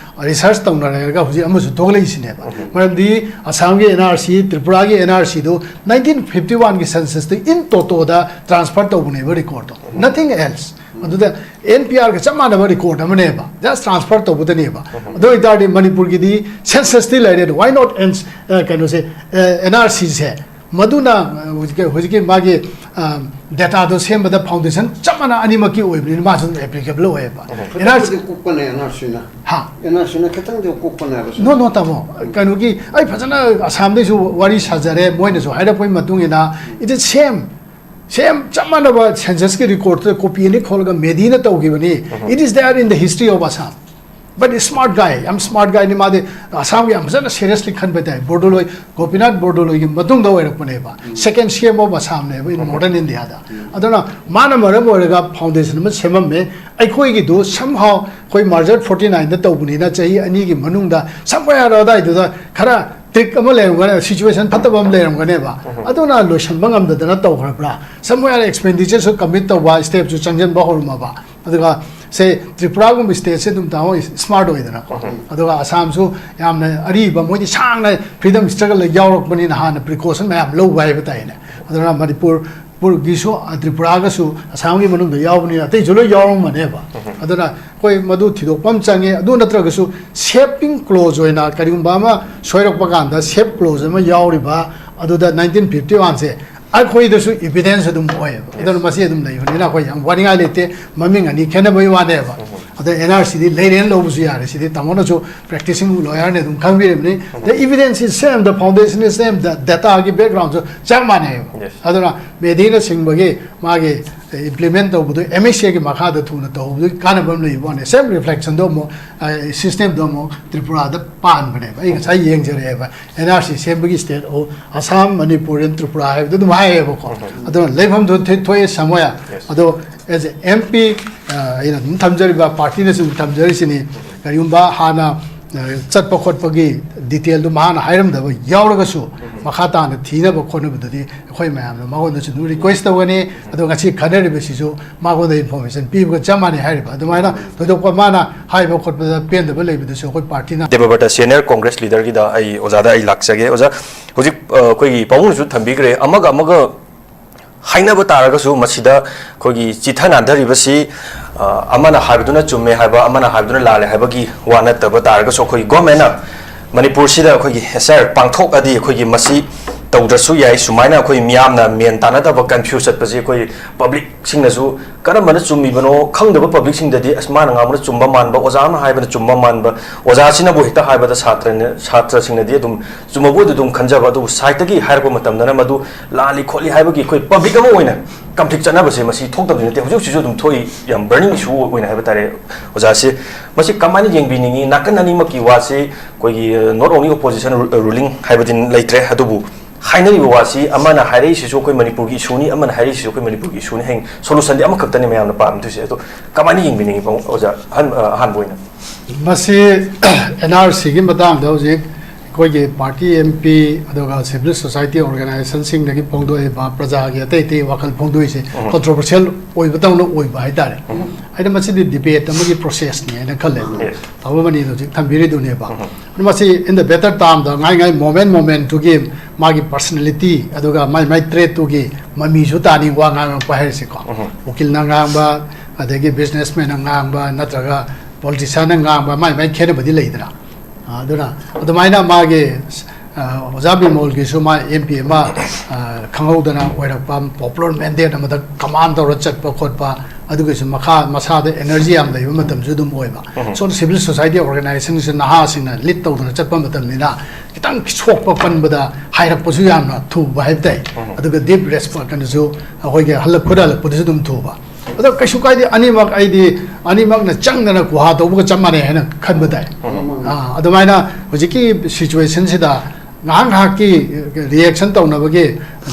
ꯔꯤꯁꯔꯁ ꯇꯧꯅꯔꯒ ꯍꯧꯖꯤꯛ ꯑꯃꯁꯨ ꯊꯣꯛꯂꯛꯏꯁꯤꯅꯦꯕ꯫ ꯃꯔꯝꯗꯤ ꯑꯁꯥꯝꯒꯤ ꯑꯦꯟ ꯑꯥꯔ ꯁꯤ, ꯇ꯭ꯔꯤꯄꯨꯔꯥꯒꯤ ꯑꯦꯟ ꯑꯥꯔ ꯁꯤꯗꯨ ꯅꯥꯏꯟꯇꯤꯟ ꯐꯤꯐꯇꯤ ꯋꯥꯟꯒꯤ ꯁꯦꯟꯁꯁꯇ ꯏꯟ ꯇꯣꯇꯣꯗ ꯇ꯭ꯔꯥꯟꯁꯐꯔ ꯇꯧꯕꯅꯦꯕ ꯔꯦꯀꯣꯔꯗꯇꯣ, nothing else꯫ ꯑꯗꯨꯗ ꯑꯦꯟ ꯄꯤ ꯑꯥꯔꯒ ꯆꯞ ꯃꯥꯟꯅꯕ ꯔꯦꯀꯣꯔꯗ ꯑꯃꯅꯦꯕ, ꯖꯁ ꯇ꯭ꯔꯥꯟꯁꯐꯔ ꯇꯧꯕꯗꯅꯦꯕ꯫ ꯑꯗꯨ ꯑꯣꯏꯇꯥꯔꯗꯤ ꯃꯅꯤꯄꯨꯔꯒꯤꯗꯤ ꯁꯦꯟꯁꯁꯇꯤ ꯂꯩꯔꯦ, why not, ꯀꯩꯅꯣꯁꯦ, ꯑꯦꯟ ꯑꯥꯔ ꯁꯤꯁꯦ? ꯃꯗꯨꯅ, ꯑ, ꯍꯧꯖꯤꯛꯀꯤ, ꯍꯧꯖꯤꯛꯀꯤ ꯃꯥꯒꯤ, ꯑ, ꯗꯦꯇꯥꯗꯣ ꯁꯦꯝꯕꯗ ꯐꯥꯎꯟꯗꯦꯁꯟ ꯆꯞ ꯃꯥꯟꯅ ꯑꯅꯤꯃꯛꯀꯤ ꯑꯣꯏꯕꯅꯤꯅ ꯃꯥꯁꯨ ꯑꯗꯨꯝ ꯑꯦꯄ꯭ꯂꯤꯀꯦꯕꯜ ꯑꯣꯏꯌꯦꯕ꯫ ꯑꯦꯟ ꯑꯥꯔ ꯁꯤ ꯈꯤꯇꯪꯕꯨꯗꯤ ꯀꯨꯞꯄꯅꯦ ꯑꯦꯟ ꯑꯥꯔ ꯁꯤꯅ꯫ ꯍꯥ? ꯑꯦꯟ ꯑꯥꯔ ꯁꯤꯅ ꯈꯤꯇꯪꯗꯤ ꯀꯨꯞꯄꯅꯦꯕ꯫ ꯅꯣ, ꯅꯣ, ꯇꯥꯃꯣ, ꯀꯩꯅꯣꯒꯤ, ꯑꯩ ꯐꯖꯅ ꯑꯁꯥꯝꯗꯩꯁꯨ ꯋꯥꯔꯤ ꯁꯥꯖꯔꯦ, ꯃꯣꯏꯅꯁꯨ ꯍꯥꯏꯔꯛꯄꯒꯤ ꯃꯇꯨꯡ ꯏꯟꯅ, it is same, same, ꯆꯞ ꯃꯥꯟꯅꯕ ꯁꯦꯟꯁꯁꯀꯤ ꯔꯦꯀꯣꯔꯗꯇꯨꯗ ꯀꯣꯄꯤ ꯑꯅꯤ ꯈꯣꯜꯂꯒ ꯃꯦꯗꯤꯅ ꯇꯧꯈꯤꯕꯅꯤ꯫ It is there in the history of Assam꯫ But smart guy, ꯌꯥꯝ ꯁ꯭ꯃꯥꯔꯠ ꯒꯥꯏꯅꯤ ꯃꯥꯗꯤ꯫ ꯑꯁꯥꯝꯒꯤ ꯌꯥꯝ ꯐꯖꯅ ꯁꯦꯔꯤꯌꯁꯂꯤ ꯈꯟꯕ ꯇꯥꯏ꯫ ꯕꯣꯔꯗꯣꯂꯣꯏ, ꯒꯣꯄꯤꯅꯥꯊ ꯕꯣꯔꯗꯣꯂꯣꯏꯒꯤ ꯃꯇꯨꯡꯗ ꯑꯣꯏꯔꯛꯄꯅꯦꯕ, ꯁꯦꯀꯦꯟ ꯁꯤ ꯑꯦꯝ ꯑꯣꯐ ꯑꯁꯥꯝꯅꯦꯕ in modern India ꯗ꯫ ꯑꯗꯨꯅ ꯃꯥꯅ ꯃꯔꯝ ꯑꯣꯏꯔꯒ ꯐꯥꯎꯟꯗꯦꯁꯟ ꯑꯃ ꯁꯦꯝꯃꯝꯃꯦ꯫ ꯑꯩꯈꯣꯏꯒꯤꯗꯨ somehow ꯑꯩꯈꯣꯏ ꯃꯥꯔꯖꯔ ꯐꯣꯔꯇꯤ ꯅꯥꯏꯟꯗ ꯇꯧꯕꯅꯤꯅ ꯆꯍꯤ ꯑꯅꯤꯒꯤ ꯃꯅꯨꯡꯗ somewhere ꯑꯗꯥꯏꯗꯨꯗ ꯈꯔ ꯇ꯭ꯔꯤꯛ ꯑꯃ ꯂꯩꯔꯝꯒꯅꯤ, ꯁꯤꯆꯨꯋꯦꯁꯟ ꯐꯠꯇꯕ ꯑꯃ ꯂꯩꯔꯝꯒꯅꯦꯕ꯫ ꯑꯗꯨꯅ ꯂꯣꯏꯁꯟꯕ ꯉꯝꯗꯗꯅ ꯇꯧꯈ꯭ꯔꯕ꯭ꯔꯥ, somewhere ꯑꯦꯛꯁꯄꯦꯟꯗꯤꯆꯔꯁꯨ ꯀꯃꯤꯠ ꯇꯧꯕ, ꯁ꯭ꯇꯦꯞꯁꯨ ꯆꯪꯁꯤꯟꯕ ꯍꯧꯔꯝꯃꯕ꯫ ꯑꯗꯨꯒ ꯁꯦ ꯇ꯭ꯔꯤꯄꯨꯔꯥꯒꯨꯝꯕ ꯁ꯭ꯇꯦꯠꯁꯦ ꯑꯗꯨꯝ ꯇꯥꯃꯣ ꯁ꯭ꯃꯥꯔꯠ ꯑꯣꯏꯗꯅꯀꯣ꯫ ꯑꯗꯨꯒ ꯑꯁꯥꯝꯁꯨ ꯌꯥꯝꯅ ꯑꯔꯤꯕ, ꯃꯣꯏꯗꯤ ꯁꯥꯡꯅ ꯐ꯭ꯔꯤꯗꯝ ꯁ꯭ꯇ꯭ꯔꯒꯜꯗ ꯌꯥꯎꯔꯛꯄꯅꯤꯅ ꯍꯥꯟꯅ ꯄ꯭ꯔꯤꯀꯣꯁꯟ ꯃꯌꯥꯝ ꯂꯧꯕ ꯍꯥꯏꯕ ꯇꯥꯏꯅꯦ꯫ ꯑꯗꯨꯅ ꯃꯅꯤꯄꯨꯔ, ꯄꯨꯔꯒꯤꯁꯨ, ꯑ, ꯇ꯭ꯔꯤꯄꯨꯔꯥꯒꯁꯨ ꯑꯁꯥꯝꯒꯤ ꯃꯅꯨꯡꯗ ꯌꯥꯎꯕꯅꯤꯅ ꯑꯇꯩꯁꯨ ꯂꯣꯏ ꯌꯥꯎꯔꯝꯒꯅꯦꯕ꯫ ꯑꯗꯨꯅ ꯑꯩꯈꯣꯏ ꯃꯗꯨ ꯊꯤꯗꯣꯛꯄ ꯑꯃ ꯆꯪꯉꯦ꯫ ꯑꯗꯨ ꯅꯠꯇ꯭ꯔꯒꯁꯨ ꯁꯦꯞꯄꯤꯡ ꯀ꯭ꯂꯣꯖ ꯑꯣꯏꯅ ꯀꯔꯤꯒꯨꯝꯕ ꯑꯃ ꯁꯣꯏꯔꯛꯄ ꯀꯥꯟꯗ ꯁꯦꯞ ꯀ꯭ꯂꯣꯖ ꯑꯃ ꯌꯥꯎꯔꯤꯕ ꯑꯗꯨꯗ ꯅꯥꯏꯟꯇꯤꯟ ꯐꯤꯐꯇꯤ ꯋꯥꯟꯁꯦ ꯑꯩꯈꯣꯏꯗꯁꯨ ꯏꯚꯤꯗꯦꯟꯁ ꯑꯗꯨꯝ ꯑꯣꯏꯌꯦꯕ꯫ ꯑꯗꯨꯅ ꯃꯁꯤ ꯑꯗꯨꯝ ꯂꯩꯕꯅꯤꯅ ꯑꯩꯈꯣꯏ ꯌꯥꯝ ꯋꯥꯅꯤꯡꯉꯥꯏ ꯂꯩꯇꯦ, ꯃꯃꯤꯡ ꯑꯅꯤ ꯈꯦꯠꯅꯕꯒꯤ ꯋꯥꯅꯦꯕ꯫ ꯑꯗ ꯑꯦꯟ ꯑꯥꯔ ꯁꯤꯗꯤ ꯂꯩꯔꯦꯅ ꯂꯧꯕꯁꯨ ꯌꯥꯔꯦ, ꯁꯤꯗꯤ ꯇꯥꯃꯣꯅꯁꯨ ꯄ꯭ꯔꯦꯛꯇꯤꯁꯤꯡ ꯂꯣꯌꯔꯅꯤ ꯑꯗꯨꯝ ꯈꯪꯕꯤꯔꯤꯕꯅꯤ꯫ The evidence is same, the foundation is same, the data ꯒꯤ ꯕꯦꯛꯒ꯭ꯔꯥꯎꯟꯁꯨ ꯆꯞ ꯃꯥꯟꯅꯩꯌꯦꯕ꯫ Yes. ꯑꯗꯨꯅ ꯃꯦꯗꯤꯅ ꯁꯤꯡꯕꯒꯤ ꯃꯥꯒꯤ ꯏꯝꯄ꯭ꯂꯤꯃꯦꯟ ꯇꯧꯕꯗꯣ ꯑꯦꯝ ꯑꯦꯁ ꯑꯦꯒꯤ ꯃꯈꯥꯗ ꯊꯨꯅ ꯇꯧꯕꯗꯨꯒꯤ ꯀꯥꯟꯅꯕ ꯑꯃ ꯂꯩꯕ ꯋꯥꯅꯤ꯫ ꯁꯦꯝ ꯔꯤꯐ꯭ꯂꯦꯛꯁꯟꯗꯣ ꯑꯃꯨꯛ, ꯁꯤꯁꯇꯦꯝꯗꯣ ꯑꯃꯨꯛ ꯇ꯭ꯔꯤꯄꯨꯔꯥꯗ ꯄꯥꯟꯕꯅꯦꯕ꯫ ꯑꯩ ꯉꯁꯥꯏ ꯌꯦꯡꯖꯔꯛꯑꯦꯕ, ꯑꯦꯟ ꯑꯥꯔ ꯁꯤ ꯁꯦꯝꯕꯒꯤ ꯁ꯭ꯇꯦꯠ ꯑꯁꯥꯝ, ꯃꯅꯤꯄꯨꯔ, ꯇ꯭ꯔꯤꯄꯨꯔꯥ ꯍꯥꯏꯕꯗꯣ ꯑꯗꯨꯝ ꯍꯥꯏꯌꯦꯕ꯫ ꯑꯗꯨꯅ ꯂꯩꯐꯝꯗꯣ ꯊꯣꯛꯑꯦ ꯁꯃꯣꯌꯥ꯫ ꯑꯗꯣ ꯑꯦꯁ ꯑꯦ ꯑꯦꯝ ꯄꯤ, ꯑꯩꯅ ꯑꯗꯨꯝ ꯊꯝꯖꯔꯤꯕ, ꯄꯥꯔꯇꯤꯅꯁꯨ ꯑꯗꯨꯝ ꯊꯝꯖꯔꯤꯁꯤꯅꯤ꯫ ꯀꯔꯤꯒꯨꯝꯕ ꯍꯥꯟꯅ ꯆꯠꯄ ꯈꯣꯠꯄꯒꯤ ꯗꯤꯇꯦꯜꯗꯨ ꯃꯍꯥꯛꯅ ꯍꯥꯏꯔꯝꯗꯕ ꯌꯥꯎꯔꯒꯁꯨ, ꯃꯈꯥ ꯇꯥꯅ ꯊꯤꯅꯕ ꯈꯣꯠꯅꯕꯗꯨꯗꯤ ꯑꯩꯈꯣꯏ ꯃꯌꯥꯝꯅ ꯃꯉꯣꯟꯗꯁꯨ ꯑꯗꯨꯝ ꯔꯤꯀ꯭ꯋꯦꯁ ꯇꯧꯒꯅꯤ꯫ ꯑꯗꯣ ꯉꯁꯤ ꯈꯟꯅꯔꯤꯕꯁꯤꯁꯨ ꯃꯉꯣꯟꯗ ꯏꯟꯐꯣꯔꯃꯦꯁꯟ ꯄꯤꯕꯒ ꯆꯞ ꯃꯥꯟꯅꯩ ꯍꯥꯏꯔꯤꯕ꯫ ꯑꯗꯨꯃꯥꯏꯅ ꯊꯣꯏꯗꯣꯛꯄ ꯃꯥꯅ ꯍꯥꯏꯕ ꯈꯣꯠꯄꯗ ꯄꯦꯟꯗꯕ ꯂꯩꯕꯗꯨꯁꯨ ꯑꯩꯈꯣꯏ ꯄꯥꯔꯇꯤꯅ ꯗꯦꯕꯕ꯭ꯔꯇ, ꯁꯦꯅꯤꯌꯔ ꯀꯣꯡꯒ꯭ꯔꯦꯁ ꯂꯤꯗꯔꯒꯤꯗ ꯑꯩ ꯑꯣꯖꯥꯗ ꯑꯩ ꯂꯥꯛꯆꯒꯦ꯫ ꯑꯣꯖꯥ, ꯍꯧꯖꯤꯛ, ꯑ, ꯑꯩꯈꯣꯏꯒꯤ ꯄꯥꯕꯨꯡꯅꯁꯨ ꯊꯝꯕꯤꯈ꯭ꯔꯦ, ꯑꯃꯒ ꯑꯃꯒ ꯍꯥꯏꯅꯕ ꯇꯥꯔꯒꯁꯨ ꯃꯁꯤꯗ ꯑꯩꯈꯣꯏꯒꯤ ꯆꯤꯊ ꯅꯥꯟꯊꯔꯤꯕꯁꯤ, ꯑ, ꯑꯃꯅ ꯍꯥꯏꯕꯗꯨꯅ ꯆꯨꯝꯃꯦ ꯍꯥꯏꯕ, ꯑꯃꯅ ꯍꯥꯏꯕꯗꯨꯅ ꯂꯥꯜꯂꯦ ꯍꯥꯏꯕꯒꯤ ꯋꯥ ꯅꯠꯇꯕ ꯇꯥꯔꯒꯁꯨ, ꯑꯩꯈꯣꯏꯒꯤ ꯒꯣꯔꯃꯦꯟꯅ ꯃꯅꯤꯄꯨꯔꯁꯤꯗ ꯑꯩꯈꯣꯏꯒꯤ ꯑꯦꯁ ꯑꯥꯏ ꯑꯥꯔ ꯄꯥꯡꯊꯣꯛꯑꯗꯤ ꯑꯩꯈꯣꯏꯒꯤ ꯃꯁꯤ ꯇꯧꯗ꯭ꯔꯁꯨ ꯌꯥꯏ꯫ ꯁꯨꯃꯥꯏꯅ ꯑꯩꯈꯣꯏ ꯃꯤꯌꯥꯝꯅ ꯃꯦꯟ ꯇꯥꯅꯗꯕ, ꯀꯟꯐ꯭ꯌꯨꯁ ꯆꯠꯄꯁꯤ ꯑꯩꯈꯣꯏ ꯄꯕ꯭ꯂꯤꯛꯁꯤꯡꯅꯁꯨ ꯀꯔꯝꯕꯅ ꯆꯨꯝꯃꯤꯕꯅꯣ ꯈꯪꯗꯕ ꯄꯕ꯭ꯂꯤꯛꯁꯤꯡꯗꯗꯤ, "ꯑꯁ, ꯃꯥꯅ ꯉꯥꯡꯕꯅ ꯆꯨꯝꯕ ꯃꯥꯟꯕ, ꯑꯣꯖꯥ ꯑꯃꯅ ꯍꯥꯏꯕꯅ ꯆꯨꯝꯕ ꯃꯥꯟꯕ", ꯑꯣꯖꯥꯁꯤꯅꯕꯨ ꯍꯦꯛꯇ ꯍꯥꯏꯕꯗ ꯁꯥꯇ꯭ꯔꯅ, ꯁꯥꯇ꯭ꯔꯁꯤꯡꯅꯗꯤ ꯑꯗꯨꯝ ꯆꯨꯝꯃꯕꯣꯏꯗ ꯑꯗꯨꯝ ꯈꯟꯖꯕ, ꯑꯗꯨꯕꯨ ꯁꯥꯏꯠꯇꯒꯤ ꯍꯥꯏꯔꯛꯄ ꯃꯇꯝꯗꯅ ꯃꯗꯨ ꯂꯥꯜꯂꯤ ꯈꯣꯠꯂꯤ ꯍꯥꯏꯕꯒꯤ ꯑꯩꯈꯣꯏ ꯄꯕ꯭ꯂꯤꯛ ꯑꯃ ꯑꯣꯏꯅ ꯀꯟꯐ꯭ꯂꯤꯛ ꯆꯠꯅꯕꯁꯦ ꯃꯁꯤ ꯊꯣꯛꯇꯕꯗꯤ ꯅꯠꯇꯦ꯫ ꯍꯧꯖꯤꯛ ꯍꯧꯖꯤꯛꯁꯨ ꯑꯗꯨꯝ ꯊꯣꯛꯏ, ꯌꯥꯝ ꯕꯔꯅꯤꯡ ꯏꯁꯨ ꯑꯣꯏꯅ ꯍꯥꯏꯕ ꯇꯥꯔꯦ꯫ ꯑꯣꯖꯥꯁꯦ, ꯃꯁꯤ ꯀꯃꯥꯏꯅ ꯌꯦꯡꯕꯤꯅꯤꯡꯉꯤ? ꯅꯥꯀꯟ ꯑꯅꯤꯃꯛꯀꯤ ꯋꯥꯁꯤ ꯑꯩꯈꯣꯏꯒꯤ, not only opposition, ru-, ruling ꯍꯥꯏꯕꯗꯤ ꯂꯩꯇ꯭ꯔꯦ, ꯑꯗꯨꯕꯨ ꯍꯥꯏꯅꯔꯤꯕ ꯋꯥꯁꯤ ꯑꯃꯅ ꯍꯥꯏꯔꯛꯏꯁꯤꯁꯨ ꯑꯩꯈꯣꯏ ꯃꯅꯤꯄꯨꯔꯒꯤ ꯏꯁꯨꯅꯤ, ꯑꯃꯅ ꯍꯥꯏꯔꯛꯏꯁꯤꯁꯨ ꯑꯩꯈꯣꯏ ꯃꯅꯤꯄꯨꯔꯒꯤ ꯏꯁꯨꯅꯤ꯫ ꯍꯌꯦꯡ ꯁꯣꯂꯨꯁꯟꯗꯤ ꯑꯃꯈꯛꯇꯅꯤ ꯃꯌꯥꯝꯅ ꯄꯥꯝꯗꯣꯏꯁꯦ꯫ ꯑꯗꯣ ꯀꯃꯥꯏꯅ ꯌꯦꯡꯕꯤꯅꯤꯡꯉꯤ, ꯄꯥꯕꯨꯡ, ꯑꯣꯖꯥ? ꯑꯍꯥꯟ-, ꯑ, ꯑꯍꯥꯟꯕ ꯑꯣꯏꯅ꯫ ꯃꯁꯤ ꯑꯦꯟ ꯑꯥꯔ ꯁꯤꯒꯤ ꯃꯇꯥꯡꯗ ꯍꯧꯖꯤꯛ ꯑꯩꯈꯣꯏꯒꯤ ꯄꯥꯔꯇꯤ ꯑꯦꯝ ꯄꯤ, ꯑꯗꯨꯒ ꯁꯤꯚꯤꯜ ꯁꯣꯁꯥꯏꯇꯤ ꯑꯣꯔꯒꯅꯥꯏꯖꯦꯁꯟꯁꯤꯡꯗꯒꯤ ꯐꯣꯡꯗꯣꯛꯏꯕ, ꯄ꯭ꯔꯖꯥꯒꯤ ꯑꯇꯩ ꯑꯇꯩ ꯋꯥꯈꯜ ꯐꯣꯡꯗꯣꯛꯏꯁꯦ ꯎꯝ꯫ ꯀꯟꯇ꯭ꯔꯣꯚꯔꯁꯤꯌꯦꯜ ꯑꯣꯏꯕꯗꯧꯅ ꯑꯣꯏꯕ ꯍꯥꯏꯇꯥꯔꯦ꯫ ꯎꯝ꯫ ꯑꯩꯅ ꯃꯁꯤꯗꯤ ꯗꯤꯕꯦꯠ ꯑꯃꯒꯤ ꯄ꯭ꯔꯣꯁꯦꯁꯅꯤ ꯍꯥꯏꯅ ꯈꯜꯂꯦ꯫ ꯎꯝ꯫ ꯇꯥꯃꯣ ꯃꯅꯤꯅ ꯍꯧꯖꯤꯛ ꯊꯝꯕꯤꯔꯤꯗꯨꯅꯦꯕ꯫ ꯎꯝ꯫ ꯑꯗꯨ ꯃꯁꯤ in the better term ꯗ ꯉꯥꯏ ꯉꯥꯏ, ꯃꯣꯃꯦꯟ ꯃꯣꯃꯦꯟꯇꯨꯒꯤ ꯃꯥꯒꯤ ꯄꯔꯁꯅꯦꯂꯤꯇꯤ, ꯑꯗꯨꯒ ꯃꯥꯏ ꯃꯥꯏ ꯇ꯭ꯔꯦꯠꯇꯨꯒꯤ ꯃꯃꯤꯁꯨ ꯇꯥꯅꯤ ꯋꯥ ꯉꯥꯡꯉꯛꯄ ꯍꯥꯏꯔꯤꯁꯦꯀꯣ꯫ ꯎꯝ꯫ ꯎꯀꯤꯜꯅ ꯉꯥꯡꯕ, ꯑꯗꯒꯤ ꯕꯤꯖꯤꯅꯦꯁꯃꯦꯟꯅ ꯉꯥꯡꯕ, ꯅꯠꯇ꯭ꯔꯒ ꯄꯣꯂꯤꯇꯤꯁꯤꯌꯥꯟꯅ ꯉꯥꯡꯕ, ꯃꯥꯏ ꯃꯥꯏ ꯈꯦꯠꯅꯕꯗꯤ ꯂꯩꯗꯅ꯫ ꯑꯗꯨꯅ ꯑꯗꯨꯃꯥꯏꯅ ꯃꯥꯒꯤ, ꯑ, ꯑꯣꯖꯥ ꯕꯤꯃꯣꯜꯒꯤꯁꯨ ꯃꯥ ꯑꯦꯝ ꯄꯤ ꯑꯃ, ꯑ, ꯈꯪꯍꯧꯗꯅ ꯑꯣꯏꯔꯛꯄ, ꯄꯣꯄꯨꯂꯔ ꯃꯦꯟꯗꯦꯠ ꯑꯃꯗ ꯀꯃꯥꯟ ꯇꯧꯔ ꯆꯠꯄ ꯈꯣꯠꯄ, ꯑꯗꯨꯒꯤꯁꯨ ꯃꯈꯥ ꯃꯁꯥꯗ energy ꯌꯥꯝ ꯂꯩꯕ ꯃꯇꯝꯁꯨ ꯑꯗꯨꯝ ꯑꯣꯏꯕ꯫ So civil society organizationꯁꯤ ꯅꯍꯥꯁꯤꯡꯅ lead ꯇꯧꯗꯅ ꯆꯠꯄ ꯃꯇꯝꯅꯤꯅ ꯈꯤꯇꯪ ꯁꯣꯛꯄ ꯄꯟꯕꯗ ꯍꯥꯏꯔꯛꯄꯁꯨ ꯌꯥꯝꯅ ꯊꯨꯕ ꯍꯥꯏꯕ ꯇꯥꯏ꯫ ꯑꯗꯨꯒ deep response ꯀꯩꯅꯣꯁꯨ ꯑꯩꯈꯣꯏꯒꯤ ꯍꯜꯂꯛ ꯈꯨꯠ ꯍꯜꯂꯛꯄꯗꯁꯨ ꯑꯗꯨꯝ ꯊꯨꯕ꯫ ꯑꯗꯣ ꯀꯩꯁꯨ ꯀꯥꯏꯗꯦ, ꯑꯅꯤꯃꯛ ꯑꯩꯗꯤ ꯑꯅꯤꯃꯛꯅ ꯆꯪꯗꯅ ꯒꯨꯍꯥ ꯇꯧꯕꯒ ꯆꯞ ꯃꯥꯟꯅꯩ ꯍꯥꯏꯅ ꯈꯟꯕ ꯇꯥꯏ꯫ ꯑꯥ, ꯑꯗꯨꯃꯥꯏꯅ ꯍꯧꯖꯤꯛꯀꯤ situationꯁꯤꯗ ꯉꯥꯏꯍꯥꯛ ꯉꯥꯏꯍꯥꯛꯀꯤ reaction ꯇꯧꯅꯕꯒꯤ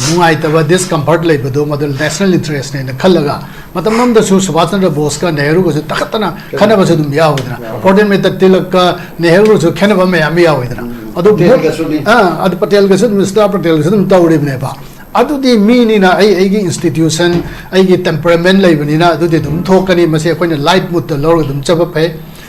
ꯅꯨꯡꯉꯥꯏꯇꯕ, discomfort ꯂꯩꯕꯗꯣ ꯃꯗꯨ national interestꯅꯦꯅ ꯈꯜꯂꯒ ꯃꯇꯝ ꯑꯃꯗꯁꯨ ꯁꯨꯚꯥꯁ ꯆꯟꯗ꯭ꯔ ꯕꯣꯁꯀ ꯅꯦꯍꯔꯨꯒꯁꯨ ꯇꯈꯠꯇꯅ ꯈꯟꯅꯕꯁꯨ ꯑꯗꯨꯝ ꯌꯥꯎꯋꯤꯗꯅ꯫ ꯄ꯭ꯔꯣꯇꯦꯟ ꯃꯤꯇ꯭ꯔ ꯇꯤꯂꯛꯀ ꯅꯦꯍꯔꯨꯒꯁꯨ ꯈꯦꯠꯅꯕ ꯃꯌꯥꯝ ꯑꯃ ꯌꯥꯎꯋꯤꯗꯅ꯫ ꯑꯗꯨ ꯄꯇꯦꯜꯒꯁꯨꯅꯤ꯫ ꯑꯥ, ꯑꯗꯨ ꯄꯇꯦꯜꯒꯁꯨ ꯑꯗꯨꯝ, ꯁꯔꯗꯥꯔ ꯄꯇꯦꯜꯒꯁꯨ ꯑꯗꯨꯝ ꯇꯧꯔꯤꯕꯅꯦꯕ꯫ ꯑꯗꯨꯗꯤ ꯃꯤꯅꯤꯅ ꯑꯩ ꯑꯩꯒꯤ institution, ꯑꯩꯒꯤ temperament ꯂꯩꯕꯅꯤꯅ ꯑꯗꯨꯗꯤ ꯑꯗꯨꯝ ꯊꯣꯛꯀꯅꯤ꯫ ꯃꯁꯤ ꯑꯩꯈꯣꯏꯅ light moodꯇ ꯂꯧꯔꯒ ꯑꯗꯨꯝ ꯆꯠꯄ ꯐꯩ꯫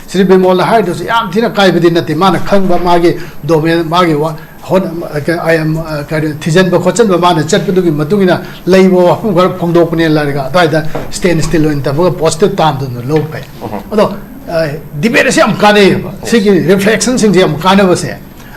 ꯁ꯭ꯔꯤ ꯕꯤꯃꯣꯜꯅ ꯍꯥꯏꯗꯨꯁꯨ ꯌꯥꯝ ꯊꯤꯅ ꯀꯥꯏꯕꯗꯤ ꯅꯠꯇꯦ꯫ ꯃꯥꯅ ꯈꯪꯕ ꯃꯥꯒꯤ domain, ꯃꯥꯒꯤ ꯋꯥ-, ꯍꯣꯠ-, ꯑ, ꯀ-, ꯑ, ꯑ, ꯀꯔꯤ, ꯊꯤꯖꯤꯟꯕ ꯈꯣꯠꯆꯤꯟꯕ ꯃꯥꯅ ꯆꯠꯄꯗꯨꯒꯤ ꯃꯇꯨꯡ ꯏꯟꯅ ꯂꯩꯕ ꯋꯥꯐꯝ ꯈꯔ ꯐꯣꯡꯗꯣꯛꯄꯅꯦ ꯂꯩꯔꯒ ꯑꯗꯨꯋꯥꯏꯗ stand still ꯑꯣꯏꯅ ꯇꯧꯔꯒ positive ꯇꯥꯝꯗꯨꯅ ꯂꯧꯕ ꯐꯩ꯫ ꯑꯗꯣ, ꯑ, debate ꯑꯁꯤ ꯌꯥꯝ ꯀꯥꯟꯅꯩꯌꯦꯕ꯫ ꯁꯤꯒꯤ reflectionꯁꯤꯡꯁꯦ ꯌꯥꯝ ꯀꯥꯟꯅꯕꯁꯦ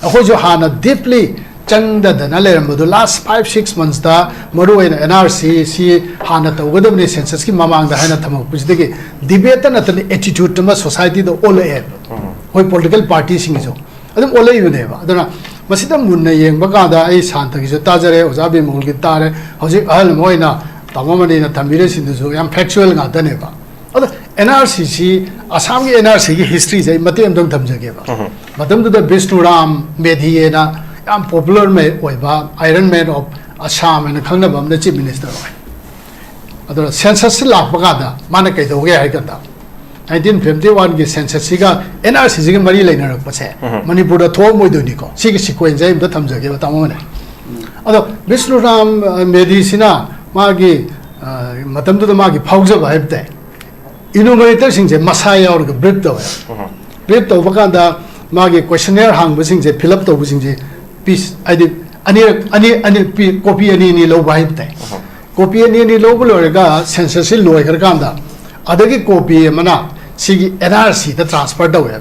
ꯑꯩꯈꯣꯏꯁꯨ ꯍꯥꯟꯅ deeply ꯆꯪꯗꯗꯅ ꯂꯩꯔꯝꯕꯗꯣ last five six monthsꯇ ꯃꯔꯨꯑꯣꯏꯅ NRC ꯁꯤ ꯍꯥꯟꯅ ꯇꯧꯒꯗꯕꯅꯤ censusꯀꯤ ꯃꯃꯥꯡꯗ ꯍꯥꯏꯅ ꯊꯝꯃꯛꯄꯁꯤꯗꯒꯤ debateꯇ ꯅꯠꯇꯅ attitude ꯑꯃ societyꯗ ꯑꯣꯜꯂꯛꯑꯦꯕ꯫ ꯑꯩꯈꯣꯏ political partyꯁꯤꯡꯒꯤꯁꯨ ꯑꯗꯨꯝ ꯑꯣꯜꯂꯛꯏꯕꯅꯦꯕ꯫ ꯑꯗꯨꯅ ꯃꯁꯤꯗ ꯃꯨꯟꯅ ꯌꯦꯡꯕ ꯀꯥꯟꯗ ꯑꯩ ꯁꯥꯟꯇꯒꯤꯁꯨ ꯇꯥꯖꯔꯦ, ꯑꯣꯖꯥ ꯕꯤꯃꯣꯜꯒꯤ ꯇꯥꯔꯦ, ꯍꯧꯖꯤꯛ ꯑꯍꯜ ꯑꯃ ꯑꯣꯏꯅ ꯇꯥꯃꯣ ꯃꯅꯤꯅ ꯊꯝꯕꯤꯔꯤꯁꯤꯡꯗꯨꯁꯨ ꯌꯥꯝ factual ꯉꯥꯛꯇꯅꯦꯕ꯫ ꯑꯗꯣ NRCꯁꯤ, ꯑꯁꯥꯝꯒꯤ NRCꯒꯤ historyꯁꯦ ꯑꯩ ꯃꯇꯦꯛ ꯑꯃꯇꯪ ꯊꯝꯖꯒꯦꯕ꯫ ꯃꯇꯝꯗꯨꯗ ꯕꯤꯁꯅꯨꯔꯥꯝ ꯃꯦꯙꯤꯑꯅ ꯌꯥꯝ popular ꯑꯣꯏꯕ Iron Man of Assam ꯍꯥꯏꯅ ꯈꯪꯅꯕ ꯑꯃꯅ chief minister ꯑꯣꯏ꯫ ꯑꯗꯨꯅ censusꯁꯤ ꯂꯥꯛꯄ ꯀꯥꯟꯗ ꯃꯥꯅ ꯀꯩꯗꯧꯒꯦ ꯍꯥꯏ ꯀꯥꯟꯗ nineteen fifty oneꯒꯤ censusꯁꯤꯒ NRCꯁꯤꯒ ꯃꯔꯤ ꯂꯩꯅꯔꯛꯄꯁꯦ ꯃꯅꯤꯄꯨꯔꯗ ꯊꯣꯛꯑꯝꯃꯣꯏꯗꯣꯏꯅꯤꯀꯣ꯫ ꯁꯤꯒꯤ sequenceꯁꯦ ꯑꯩ ꯑꯝꯇ ꯊꯝꯖꯒꯦꯕ ꯇꯥꯃꯣ ꯃꯅꯤ꯫ ꯑꯗꯣ ꯕꯤꯁꯅꯨꯔꯥꯝ, ꯑ, ꯃꯦꯙꯤꯁꯤꯅ ꯃꯥꯒꯤ, ꯑ, ꯃꯇꯝꯗꯨꯗ ꯃꯥꯒꯤ ꯐꯥꯎꯖꯕ ꯍꯥꯏꯕ ꯇꯥꯏ, enumeratorꯁꯤꯡꯁꯦ ꯃꯁꯥ ꯌꯥꯎꯔꯒ brief ꯇꯧꯋꯦ꯫ Brief ꯇꯧꯕ ꯀꯥꯟꯗ ꯃꯥꯒꯤ questionnaire ꯍꯥꯡꯕꯁꯤꯡꯁꯦ fill up ꯇꯧꯕꯁꯤꯡꯁꯦ piece, ꯍꯥꯏꯗꯤ ꯑꯅꯤꯔꯛ, ꯑꯅꯤ, ꯑꯅꯤ, ꯄꯤ-, copy ꯑꯅꯤ ꯑꯅꯤ ꯂꯧꯕ ꯍꯥꯏꯕ ꯇꯥꯏ꯫ Copy ꯑꯅꯤ ꯑꯅꯤ ꯂꯧꯕ ꯂꯣꯏꯔꯒ censusꯁꯤ ꯂꯣꯏꯈ꯭ꯔꯀꯥꯟꯗ ꯑꯗꯒꯤ copy ꯑꯃꯅ ꯁꯤꯒꯤ NRCꯗ transfer ꯇꯧꯋꯦ꯫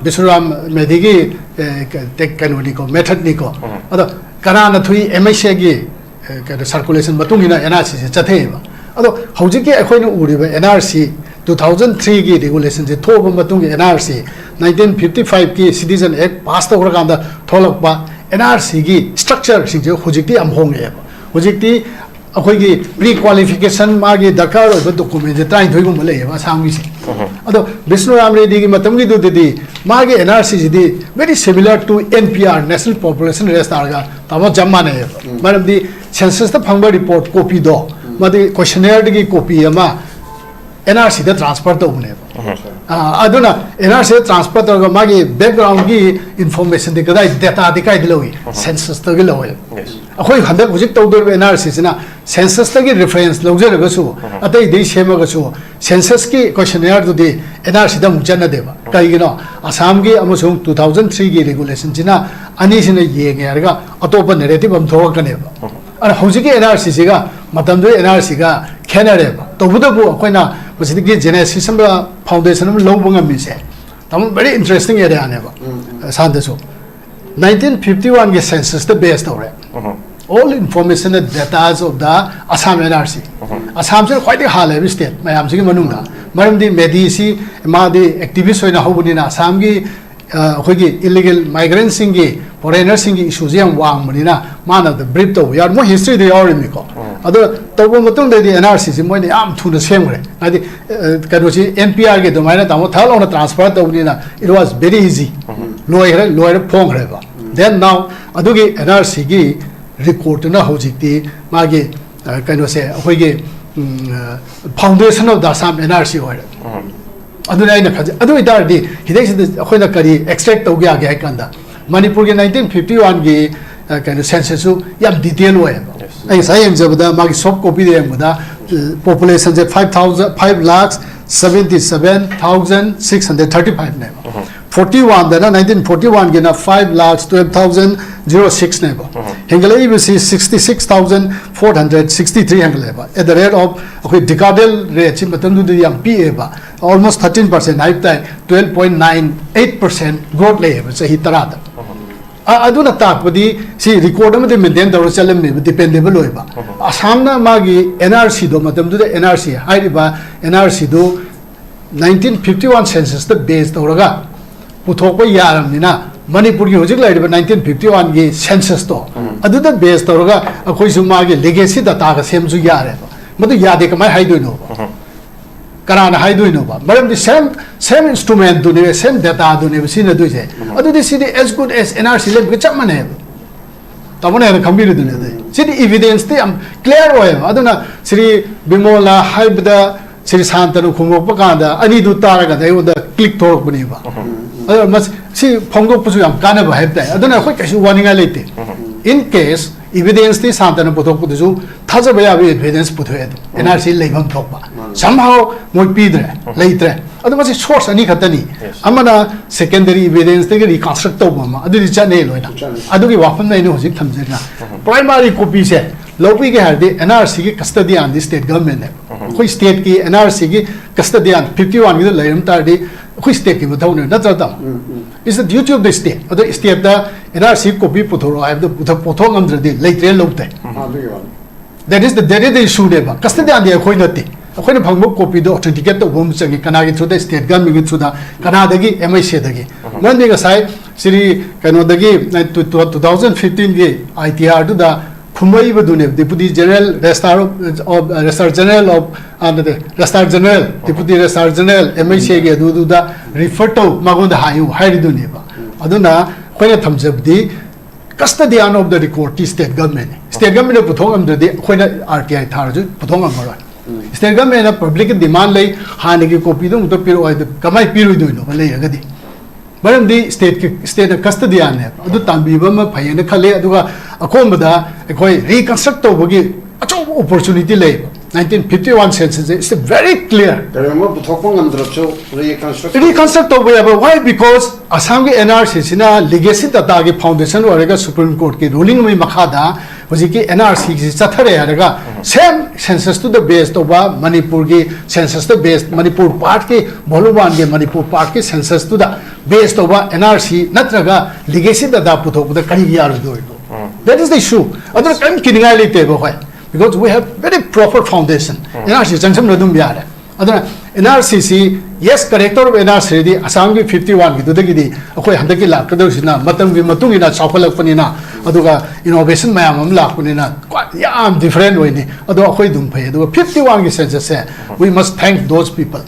ꯕꯤꯁ꯭ꯋꯔꯥꯝ ꯃꯦꯙꯤꯒꯤ, ꯑꯦ, ꯀ-, ꯇꯦꯛ-, ꯀꯩꯅꯣꯅꯤꯀꯣ, methodꯅꯤꯀꯣ꯫ ꯑꯗꯣ ꯀꯅꯥꯅ ꯊꯨꯏ? MHAꯒꯤ, ꯑꯦ, ꯀꯩꯅꯣ, circulation ꯃꯇꯨꯡ ꯏꯟꯅ NRCꯁꯦ ꯆꯠꯊꯩꯑꯕ꯫ ꯑꯗꯣ ꯍꯧꯖꯤꯛꯀꯤ ꯑꯩꯈꯣꯏꯅ ꯎꯔꯤꯕ N R C two thousand three ꯒꯤ regulation ꯁꯦ ꯊꯣꯛꯑꯕ ꯃꯇꯨꯡꯒꯤ N R C nineteen fifty five ꯀꯤ Citizen Act pass ꯇꯧꯈ꯭ꯔꯀꯥꯟꯗ ꯊꯣꯛꯂꯛꯄ N R C ꯒꯤ structure ꯁꯤꯡꯁꯦ ꯍꯧꯖꯤꯛꯇꯤ ꯌꯥꯝ ꯍꯣꯡꯉꯛꯑꯦꯕ꯫ ꯍꯧꯖꯤꯛꯇꯤ ꯑꯩꯈꯣꯏꯒꯤ pre qualification, ꯃꯥꯒꯤ ꯗꯔꯀꯥꯔ ꯑꯣꯏꯕ document ꯁꯦ ꯇꯔꯥꯅꯤꯊꯣꯏꯒꯨꯝꯕ ꯂꯩꯌꯦꯕ ꯑꯁꯥꯝꯒꯤꯁꯦ꯫ ꯑꯗꯣ ꯕꯤꯁꯅꯨꯔꯥꯝ ꯔꯦꯗꯤꯒꯤ ꯃꯇꯝꯒꯤꯗꯨꯗꯗꯤ ꯃꯥꯒꯤ N R C CD very similar to N P R, National Population Register ꯒ ꯇꯥꯃꯣ ꯆꯞ ꯃꯥꯟꯅꯩꯌꯦꯕ꯫ ꯃꯔꯝꯗꯤ census ꯇ ꯐꯪꯕ report copy ꯗꯣ, ꯃꯗꯤ questionnaire ꯗꯒꯤ copy ꯑꯃ N R C ꯗ transfer ꯇꯧꯕꯅꯦꯕ꯫ ꯑꯥ, ꯑꯗꯨꯅ N R C ꯗ transfer ꯇꯧꯔꯒ ꯃꯥꯒꯤ background ꯒꯤ information ꯗꯤ ꯀꯗꯥꯏ, data ꯗꯤ ꯀꯥꯏꯗ ꯂꯧꯏ? Census ꯇꯒꯤ ꯂꯧꯋꯦ꯫ ꯑꯩꯈꯣꯏ ꯍꯟꯗꯛ ꯍꯧꯖꯤꯛ ꯇꯧꯗꯣꯔꯤꯕ N R C ꯁꯤꯅ census ꯇꯒꯤ reference ꯂꯧꯖꯔꯒꯁꯨ, ꯑꯇꯩꯗꯩ ꯁꯦꯝꯃꯒꯁꯨ, census ꯀꯤ questionnaire ꯗꯨꯗꯤ N R C ꯗ ꯑꯃꯨꯛ ꯆꯠꯅꯗꯦꯕ꯫ ꯀꯩꯒꯤꯅꯣ? ꯑꯁꯥꯝꯒꯤ ꯑꯃꯁꯨꯡ two thousand three ꯒꯤ regulation ꯁꯤꯅ ꯑꯅꯤꯁꯤꯅ ꯌꯦꯡꯉꯦ ꯍꯥꯏꯔꯒ ꯑꯇꯣꯞꯄ narrative ꯑꯃ ꯊꯣꯛꯂꯛꯀꯅꯦꯕ꯫ ꯑꯗꯨꯅ ꯍꯧꯖꯤꯛꯀꯤ N R C ꯁꯤꯒ ꯃꯇꯝꯗꯨꯒꯤ N R C ꯒ ꯈꯦꯠꯅꯔꯦꯕ꯫ ꯇꯧꯕꯇꯕꯨ ꯑꯩꯈꯣꯏꯅ ꯃꯁꯤꯗꯒꯤ genesis ꯑꯃ, foundation ꯑꯃ ꯂꯧꯕ ꯉꯝꯃꯤꯁꯦ, ꯇꯥꯃꯣ, very interesting area ꯅꯦꯕ꯫ ꯁꯥꯟꯇꯁꯨ, nineteen fifty one ꯒꯤ census ꯇ base ꯇꯧꯔꯦ꯫ All information and data of the Assam N R C꯫ ꯑꯁꯥꯝꯁꯤꯅ ꯈ꯭ꯋꯥꯏꯗꯒꯤ ꯍꯥꯜꯂꯦꯕ state ꯃꯌꯥꯝꯁꯤꯒꯤ ꯃꯅꯨꯡꯗ꯫ ꯃꯔꯝꯗꯤ ꯃꯦꯗꯤꯁꯤ ꯃꯥꯗꯤ activist ꯑꯣꯏꯅ ꯍꯧꯕꯅꯤꯅ, ꯑꯁꯥꯝꯒꯤ, ꯑ, ꯑꯩꯈꯣꯏꯒꯤ illegal migrant ꯁꯤꯡꯒꯤ, foreigner ꯁꯤꯡꯒꯤ issue ꯁꯦ ꯌꯥꯝ ꯋꯥꯡꯕꯅꯤꯅ, ꯃꯥꯅ ꯑꯗꯨ brief ꯇꯧꯕ ꯌꯥꯎꯔꯦ, ꯃꯣꯏ history ꯗ ꯌꯥꯎꯔꯤꯃꯤꯀꯣ꯫ ꯑꯗꯣ ꯇꯧꯕ ꯃꯇꯨꯡꯗꯗꯤ N R C ꯁꯤ ꯃꯣꯏꯅ ꯌꯥꯝ ꯊꯨꯅ ꯁꯦꯝꯈ꯭ꯔꯦ꯫ ꯍꯥꯏꯗꯤ, ꯑ, ꯀꯩꯅꯣꯁꯤ N P R ꯒꯤ ꯑꯗꯨꯃꯥꯏꯅ ꯇꯥꯃꯣ ꯊꯛ ꯂꯥꯎꯅ transfer ꯇꯧꯕꯅꯤꯅ, it was very easy꯫ ꯂꯣꯏꯈ꯭ꯔꯦ, ꯂꯣꯏꯔꯦ, ꯐꯣꯡꯈ꯭ꯔꯦꯕ꯫ Then now ꯑꯗꯨꯒꯤ N R C ꯒꯤ record ꯇꯨꯅ ꯍꯧꯖꯤꯛꯇꯤ ꯃꯥꯒꯤ, ꯑ, ꯀꯩꯅꯣꯁꯦ, ꯑꯩꯈꯣꯏꯒꯤ, ꯎꯝ, ꯑ, foundation of the Assam N R C ꯑꯣꯏꯔꯦ꯫ ꯑꯗꯨꯅ ꯑꯩꯅ ꯈꯟꯖꯩ, ꯑꯗꯨ ꯑꯣꯏꯇꯥꯔꯗꯤ ꯍꯤꯗꯩꯁꯤꯗ ꯑꯩꯈꯣꯏꯅ ꯀꯔꯤ extract ꯇꯧꯕ ꯌꯥꯒꯦ ꯍꯥꯏ ꯀꯥꯟꯗ, ꯃꯅꯤꯄꯨꯔꯒꯤ nineteen fifty one ꯒꯤ, ꯑ, ꯀꯩꯅꯣ, census ꯁꯨ ꯌꯥꯝ detail ꯑꯣꯏꯌꯦꯕ꯫ ꯑꯩ ꯉꯁꯥꯏ ꯌꯦꯡꯖꯕꯗ, ꯃꯥꯒꯤ soft copy ꯗ ꯌꯦꯡꯕꯗ, ꯑ, population ꯁꯦ five thousand, five lakhs seventy seven thousand six hundred thirty five ꯅꯦꯕ꯫ Forty one ꯗꯅ, nineteen forty one ꯒꯤꯅ five lakhs twelve thousand zero six ꯅꯦꯕ꯫ ꯍꯦꯟꯒꯠꯂꯛꯏꯕꯁꯤ sixty six thousand four hundred sixty three ꯍꯦꯟꯒꯠꯂꯛꯑꯦꯕ꯫ At the rate of, ꯑꯩꯈꯣꯏ decadal rate ꯁꯤ ꯃꯇꯝꯗꯨꯗꯗꯤ ꯌꯥꯝ ꯄꯤꯛꯑꯦꯕ, almost thirteen percent ꯍꯥꯏꯕ ꯇꯥꯏ, twelve point nine eight percent growth ꯂꯩꯌꯦꯕ ꯆꯍꯤ ꯇꯔꯥꯗ꯫ ꯑ-, ꯑꯗꯨꯅ ꯇꯥꯛꯄꯗꯤ ꯁꯤ record ꯑꯃꯗꯤ maintain ꯇꯧꯔ ꯆꯠꯂꯝꯃꯦꯕ, dependable ꯑꯣꯏꯕ꯫ ꯑꯁꯥꯝꯅ ꯃꯥꯒꯤ N R C ꯗꯣ, ꯃꯇꯝꯗꯨꯗ N R C ꯍꯥꯏꯔꯤꯕ N R C ꯗꯨ nineteen fifty one census ꯇ base ꯇꯧꯔꯒ ꯄꯨꯊꯣꯛꯄ ꯌꯥꯔꯕꯅꯤꯅ, ꯃꯅꯤꯄꯨꯔꯒꯤ ꯍꯧꯖꯤꯛ ꯂꯩꯔꯤꯕ nineteen fifty one ꯒꯤ census ꯇꯣ, ꯑꯗꯨꯗ base ꯇꯧꯔꯒ ꯑꯩꯈꯣꯏꯁꯨ ꯃꯥꯒꯤ legacy data ꯒ ꯁꯦꯝꯕꯁꯨ ꯌꯥꯔꯦꯕ꯫ ꯃꯗꯨ ꯌꯥꯗꯦ ꯀꯃꯥꯏꯅ ꯍꯥꯏꯗꯣꯏꯅꯣꯕ? ꯀꯅꯥꯅ ꯍꯥꯏꯗꯣꯏꯅꯣꯕ? ꯃꯔꯝꯗꯤ same, same instrument ꯗꯨꯅꯦꯕ, same data ꯗꯨꯅꯦꯕ ꯁꯤꯖꯤꯟꯅꯗꯣꯏꯁꯦ꯫ ꯑꯗꯨꯗꯤ ꯁꯤꯗꯤ as good as N R C ꯂꯩꯕꯒ ꯆꯞ ꯃꯥꯟꯅꯩꯕ꯫ ꯇꯥꯃꯣꯅ ꯍꯦꯟꯅ ꯈꯪꯕꯤꯔꯤꯗꯨꯅꯦ ꯑꯗꯨꯗꯤ꯫ ꯁꯤꯗꯤ evidence ꯇꯤ ꯌꯥꯝ clear ꯑꯣꯏꯌꯦꯕ꯫ ꯑꯗꯨꯅ ꯁ꯭ꯔꯤ ꯕꯤꯃꯣꯜꯅ ꯍꯥꯏꯕꯗ ꯁ꯭ꯔꯤ ꯁꯥꯟꯇꯅ ꯈꯨꯝꯃꯛꯄ ꯀꯥꯟꯗ ꯑꯅꯤꯗꯨ ꯇꯥꯔꯒꯗꯤ ꯑꯩꯉꯣꯟꯗ click ꯊꯣꯛꯂꯛꯄꯅꯦꯕ꯫ ꯑꯗꯨꯅ ꯃꯁꯤ, ꯁꯤ ꯐꯣꯡꯗꯣꯛꯄꯁꯨ ꯌꯥꯝ ꯀꯥꯟꯅꯕ ꯍꯥꯏꯕ ꯇꯥꯏ꯫ ꯑꯗꯨꯅ ꯑꯩꯈꯣꯏ ꯀꯩꯁꯨ ꯋꯥꯅꯤꯡꯉꯥꯏ ꯂꯩꯇꯦ꯫ In case evidence ꯇꯤ ꯁꯥꯟꯇꯅ ꯄꯨꯊꯣꯛꯄꯗꯨꯁꯨ ꯊꯥꯖꯕ ꯌꯥꯕ evidence ꯄꯨꯊꯣꯛꯑꯦ ꯑꯗꯨꯝ꯫ N R C ꯂꯩꯐꯝ ꯊꯣꯛꯄ꯫ Somehow ꯃꯣꯏ ꯄꯤꯗ꯭ꯔꯦ, ꯂꯩꯇ꯭ꯔꯦ꯫ ꯑꯗꯨ ꯃꯁꯤ source ꯑꯅꯤ ꯈꯛꯇꯅꯤ꯫ ꯑꯃꯅ secondary evidence ꯇꯒꯤ reconstruct ꯇꯧꯕ ꯑꯃ, ꯑꯗꯨꯗꯤ ꯆꯠꯅꯩ ꯂꯣꯏꯅ꯫ ꯆꯠꯅꯩ꯫ ꯑꯗꯨꯒꯤ ꯋꯥꯐꯝꯅ ꯑꯩꯅ ꯍꯧꯖꯤꯛ ꯊꯝꯖꯔꯤꯅ primary copy ꯁꯦ ꯂꯧꯕꯤꯒꯦ ꯍꯥꯏꯔꯗꯤ N R C ꯒꯤ custodian ꯗꯤ state government ꯅꯦꯕ꯫ ꯑꯩꯈꯣꯏ state ꯀꯤ N R C ꯒꯤ custodian fifty one ꯒꯤꯗ ꯂꯩꯔꯝ ꯇꯥꯔꯗꯤ ꯑꯩꯈꯣꯏ state ꯀꯤ ꯃꯊꯧꯅꯦꯕ, ꯅꯠꯇ꯭ꯔ ꯇꯥꯃꯣ? It's the duty of the state꯫ ꯑꯗꯣ state ꯇ N R C copy ꯄꯨꯊꯣꯔꯛꯑꯣ ꯍꯥꯏꯕꯗ ꯄꯨꯊꯣꯛ-, ꯄꯨꯊꯣꯛ ꯉꯝꯗ꯭ꯔꯗꯤ ꯂꯩꯇ꯭ꯔꯦ ꯂꯧꯗꯦ꯫ ꯑꯗꯨꯒꯤ ꯋꯥꯅꯤ꯫ That is the, that is the issue ꯅꯦꯕ꯫ Custodian ꯗꯤ ꯑꯩꯈꯣꯏ ꯅꯠꯇꯦ꯫ ꯑꯩꯈꯣꯏꯅ ꯐꯪꯕ copy ꯗꯣ authenticate ꯇꯧꯕ ꯑꯃ ꯆꯪꯉꯤ꯫ ꯀꯅꯥꯒꯤ through ꯗ? State government ꯒꯤ through the, ꯀꯅꯥꯗꯒꯤ? M I C ꯗꯒꯤ꯫ ꯃꯔꯝꯗꯤ ꯉꯁꯥꯏ ꯁ꯭ꯔꯤ ꯀꯩꯅꯣꯗꯒꯤ, two thousand fifteen ꯒꯤ I T R ꯗꯨꯗ ꯈꯨꯝꯃꯛꯏꯕꯗꯨꯅꯦꯕ, Deputy General Registrar of, of, Registrar General of, ꯑ, ꯅꯠꯇꯦ, Registrar General, Deputy Registrar General, M I C ꯒꯤ ꯑꯗꯨꯗꯨꯗ refer ꯇꯧ, ꯃꯉꯣꯟꯗ ꯍꯥꯏꯌꯨ ꯍꯥꯏꯔꯤꯗꯨꯅꯦꯕ꯫ ꯑꯗꯨꯅ ꯑꯩꯈꯣꯏꯅ ꯊꯝꯖꯕꯗꯤ custodian of the record T state government ꯅꯤ꯫ State government ꯅ ꯄꯨꯊꯣꯛ ꯉꯝꯗ꯭ꯔꯗꯤ ꯑꯩꯈꯣꯏꯅ R T I ꯊꯥꯔꯁꯨ ꯄꯨꯊꯣꯛ ꯉꯝꯃꯔꯣꯏ꯫ State government ꯅ public ꯀꯤ demand ꯂꯩ, ꯍꯥꯟꯅꯒꯤ copy ꯗꯨ ꯑꯃꯨꯛꯇ ꯄꯤꯔꯛꯑꯣ ꯍꯥꯏꯗꯨ ꯀꯃꯥꯏꯅ ꯄꯤꯔꯣꯏꯗꯣꯏꯅꯣꯕ ꯂꯩꯔꯒꯗꯤ? ꯃꯔꯝꯗꯤ state ꯀꯤ, state ꯅ custodian ꯅꯦꯕ꯫ ꯑꯗꯨ ꯇꯥꯟꯕꯤꯕ ꯑꯃ ꯐꯩꯌꯦꯅ ꯈꯜꯂꯤ꯫ ꯑꯗꯨꯒ ꯑꯀꯣꯟꯕꯗ ꯑꯩꯈꯣꯏ reconstruct ꯇꯧꯕꯒꯤ ꯑꯆꯧꯕ opportunity ꯂꯩꯌꯦꯕ꯫ Nineteen fifty one census is very clear. ꯀꯔꯤꯒꯨꯝꯕ ꯄꯨꯊꯣꯛꯄ ꯉꯝꯗ꯭ꯔꯕꯁꯨ, reconstruct Reconstruct ꯇꯧꯕ ꯌꯥꯕ꯫ Why? Because ꯑꯁꯥꯝꯒꯤ N R C ꯁꯤꯅ legacy data ꯒꯤ foundation ꯑꯣꯏꯔꯒ Supreme Court ꯀꯤ ruling ꯑꯃꯒꯤ ꯃꯈꯥꯗ ꯍꯧꯖꯤꯛꯀꯤ N R C ꯁꯤ ꯆꯠꯊꯔꯦ ꯍꯥꯏꯔꯒ, same census ꯇꯨꯗ base ꯇꯧꯕ ꯃꯅꯤꯄꯨꯔꯒꯤ census ꯇ base, ꯃꯅꯤꯄꯨꯔ part ꯀꯤ, volume one ꯒꯤ ꯃꯅꯤꯄꯨꯔ part ꯀꯤ census ꯇꯨꯗ base ꯇꯧꯕ N R C ꯅꯠꯇ꯭ꯔꯒ legacy data ꯄꯨꯊꯣꯛꯄꯗ ꯀꯔꯤꯒꯤ ꯌꯥꯔꯣꯏꯗꯣꯏꯅꯣ? That is the issue. ꯑꯗꯨꯅ ꯀꯔꯤꯝ ꯀꯤꯅꯤꯡꯉꯥꯏ ꯂꯩꯇꯦꯕ ꯑꯩꯈꯣꯏ, because we have very proper foundation. N R C ꯆꯪꯁꯟꯕ ꯑꯗꯨꯝ ꯌꯥꯔꯦ꯫ ꯑꯗꯨꯅ N R C ꯁꯤ, yes, character of N R C ꯗꯤ ꯑꯁꯥꯝꯒꯤ fifty one ꯒꯤꯗꯨꯗꯒꯤꯗꯤ ꯑꯩꯈꯣꯏ ꯍꯟꯗꯛꯀꯤ ꯂꯥꯛꯀꯗꯧꯔꯤꯁꯤꯅ ꯃꯇꯝꯒꯤ ꯃꯇꯨꯡ ꯏꯟꯅ ꯆꯥꯎꯈꯠꯂꯛꯄꯅꯤꯅ, ꯑꯗꯨꯒ innovation ꯃꯌꯥꯝ ꯑꯃ ꯂꯥꯛꯄꯅꯤꯅ quite ꯌꯥꯝ different ꯑꯣꯏꯅꯤ꯫ ꯑꯗꯣ ꯑꯩꯈꯣꯏ ꯑꯗꯨꯝ ꯐꯩ꯫ ꯑꯗꯨꯒ fifty one ꯒꯤ census say, we must thank those people.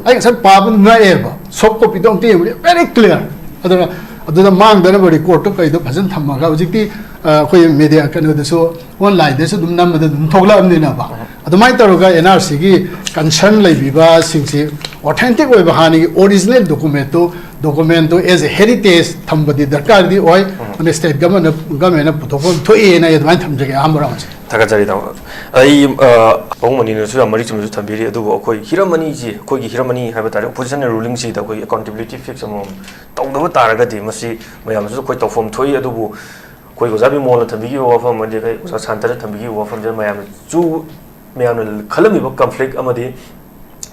ꯑꯩ ꯉꯁꯥꯏ ꯄꯥꯕ ꯉꯛꯑꯦꯕ, soft copy ꯗꯣ ꯑꯝꯇ ꯌꯦꯡꯕꯗꯤ very clear꯫ ꯑꯗꯨꯅ ꯑꯗꯨꯗ ꯃꯥꯡꯗꯅꯕ record ꯇꯣ ꯀꯩꯗꯣ ꯐꯖꯅ ꯊꯝꯃꯒ, ꯍꯧꯖꯤꯛꯇꯤ ꯑ, ꯑꯩꯈꯣꯏ media ꯀꯩꯅꯣꯗꯁꯨ, online ꯗꯁꯨ ꯑꯗꯨꯝ ꯅꯝꯕꯗ ꯑꯗꯨꯝ ꯊꯣꯛꯂꯛꯑꯕꯅꯤꯅꯕ꯫ ꯑꯗꯨꯃꯥꯏꯅ ꯇꯧꯔꯒ N R C ꯒꯤ concern ꯂꯩꯕꯤꯕꯁꯤꯡꯁꯤ authentic ꯑꯣꯏꯕ ꯍꯥꯟꯅꯒꯤ original document two, document two as a heritage ꯊꯝꯕꯗꯤ ꯗꯔꯀꯥꯔꯗꯤ ꯑꯣꯏ꯫ ꯑꯗꯨꯅ state government ꯅ, government ꯅ ꯄꯨꯊꯣꯛꯐꯝ ꯊꯣꯛꯑꯦꯅ ꯑꯩ ꯑꯗꯨꯃꯥꯏꯅ ꯊꯝꯖꯒꯦ ꯑꯍꯥꯟꯕ round ꯁꯦ꯫ ꯊꯥꯒꯠꯆꯔꯤ ꯇꯥꯃꯣ꯫ ꯑꯩ ꯑ, ꯄꯥꯕꯨꯡ ꯃꯅꯤꯅꯁꯨ ꯌꯥꯝ ꯃꯔꯤꯛ ꯆꯨꯝꯅꯁꯨ ꯊꯝꯕꯤꯔꯤ꯫ ꯑꯗꯨꯕꯨ ꯑꯩꯈꯣꯏ ꯍꯤꯔꯝ ꯑꯅꯤꯁꯤ, ꯑꯩꯈꯣꯏꯒꯤ ꯍꯤꯔꯝ ꯑꯅꯤ ꯍꯥꯏꯕ ꯇꯥꯔꯦ, opposition and ruling ꯁꯤꯗ ꯑꯩꯈꯣꯏ accountability fix ꯑꯃꯃꯝ ꯇꯧꯗꯕ ꯇꯥꯔꯒꯗꯤ ꯃꯁꯤ ꯃꯌꯥꯝꯅꯁꯨ ꯑꯩꯈꯣꯏ ꯇꯧꯐꯝ ꯊꯣꯛꯏ꯫ ꯑꯗꯨꯕꯨ ꯑꯩꯈꯣꯏ ꯑꯣꯖꯥ ꯕꯤꯃꯣꯜꯅ ꯊꯝꯕꯤꯈꯤꯕ ꯋꯥꯐꯝ ꯑꯃꯗꯤ ꯑꯩꯈꯣꯏ ꯑꯣꯖꯥ ꯁꯥꯟꯇꯅ ꯊꯝꯕꯤꯈꯤꯕ ꯋꯥꯐꯝꯁꯤꯅ ꯃꯌꯥꯝꯅꯁꯨ, ꯃꯌꯥꯝꯅ ꯈꯜꯂꯝꯃꯤꯕ conflict ꯑꯃꯗꯤ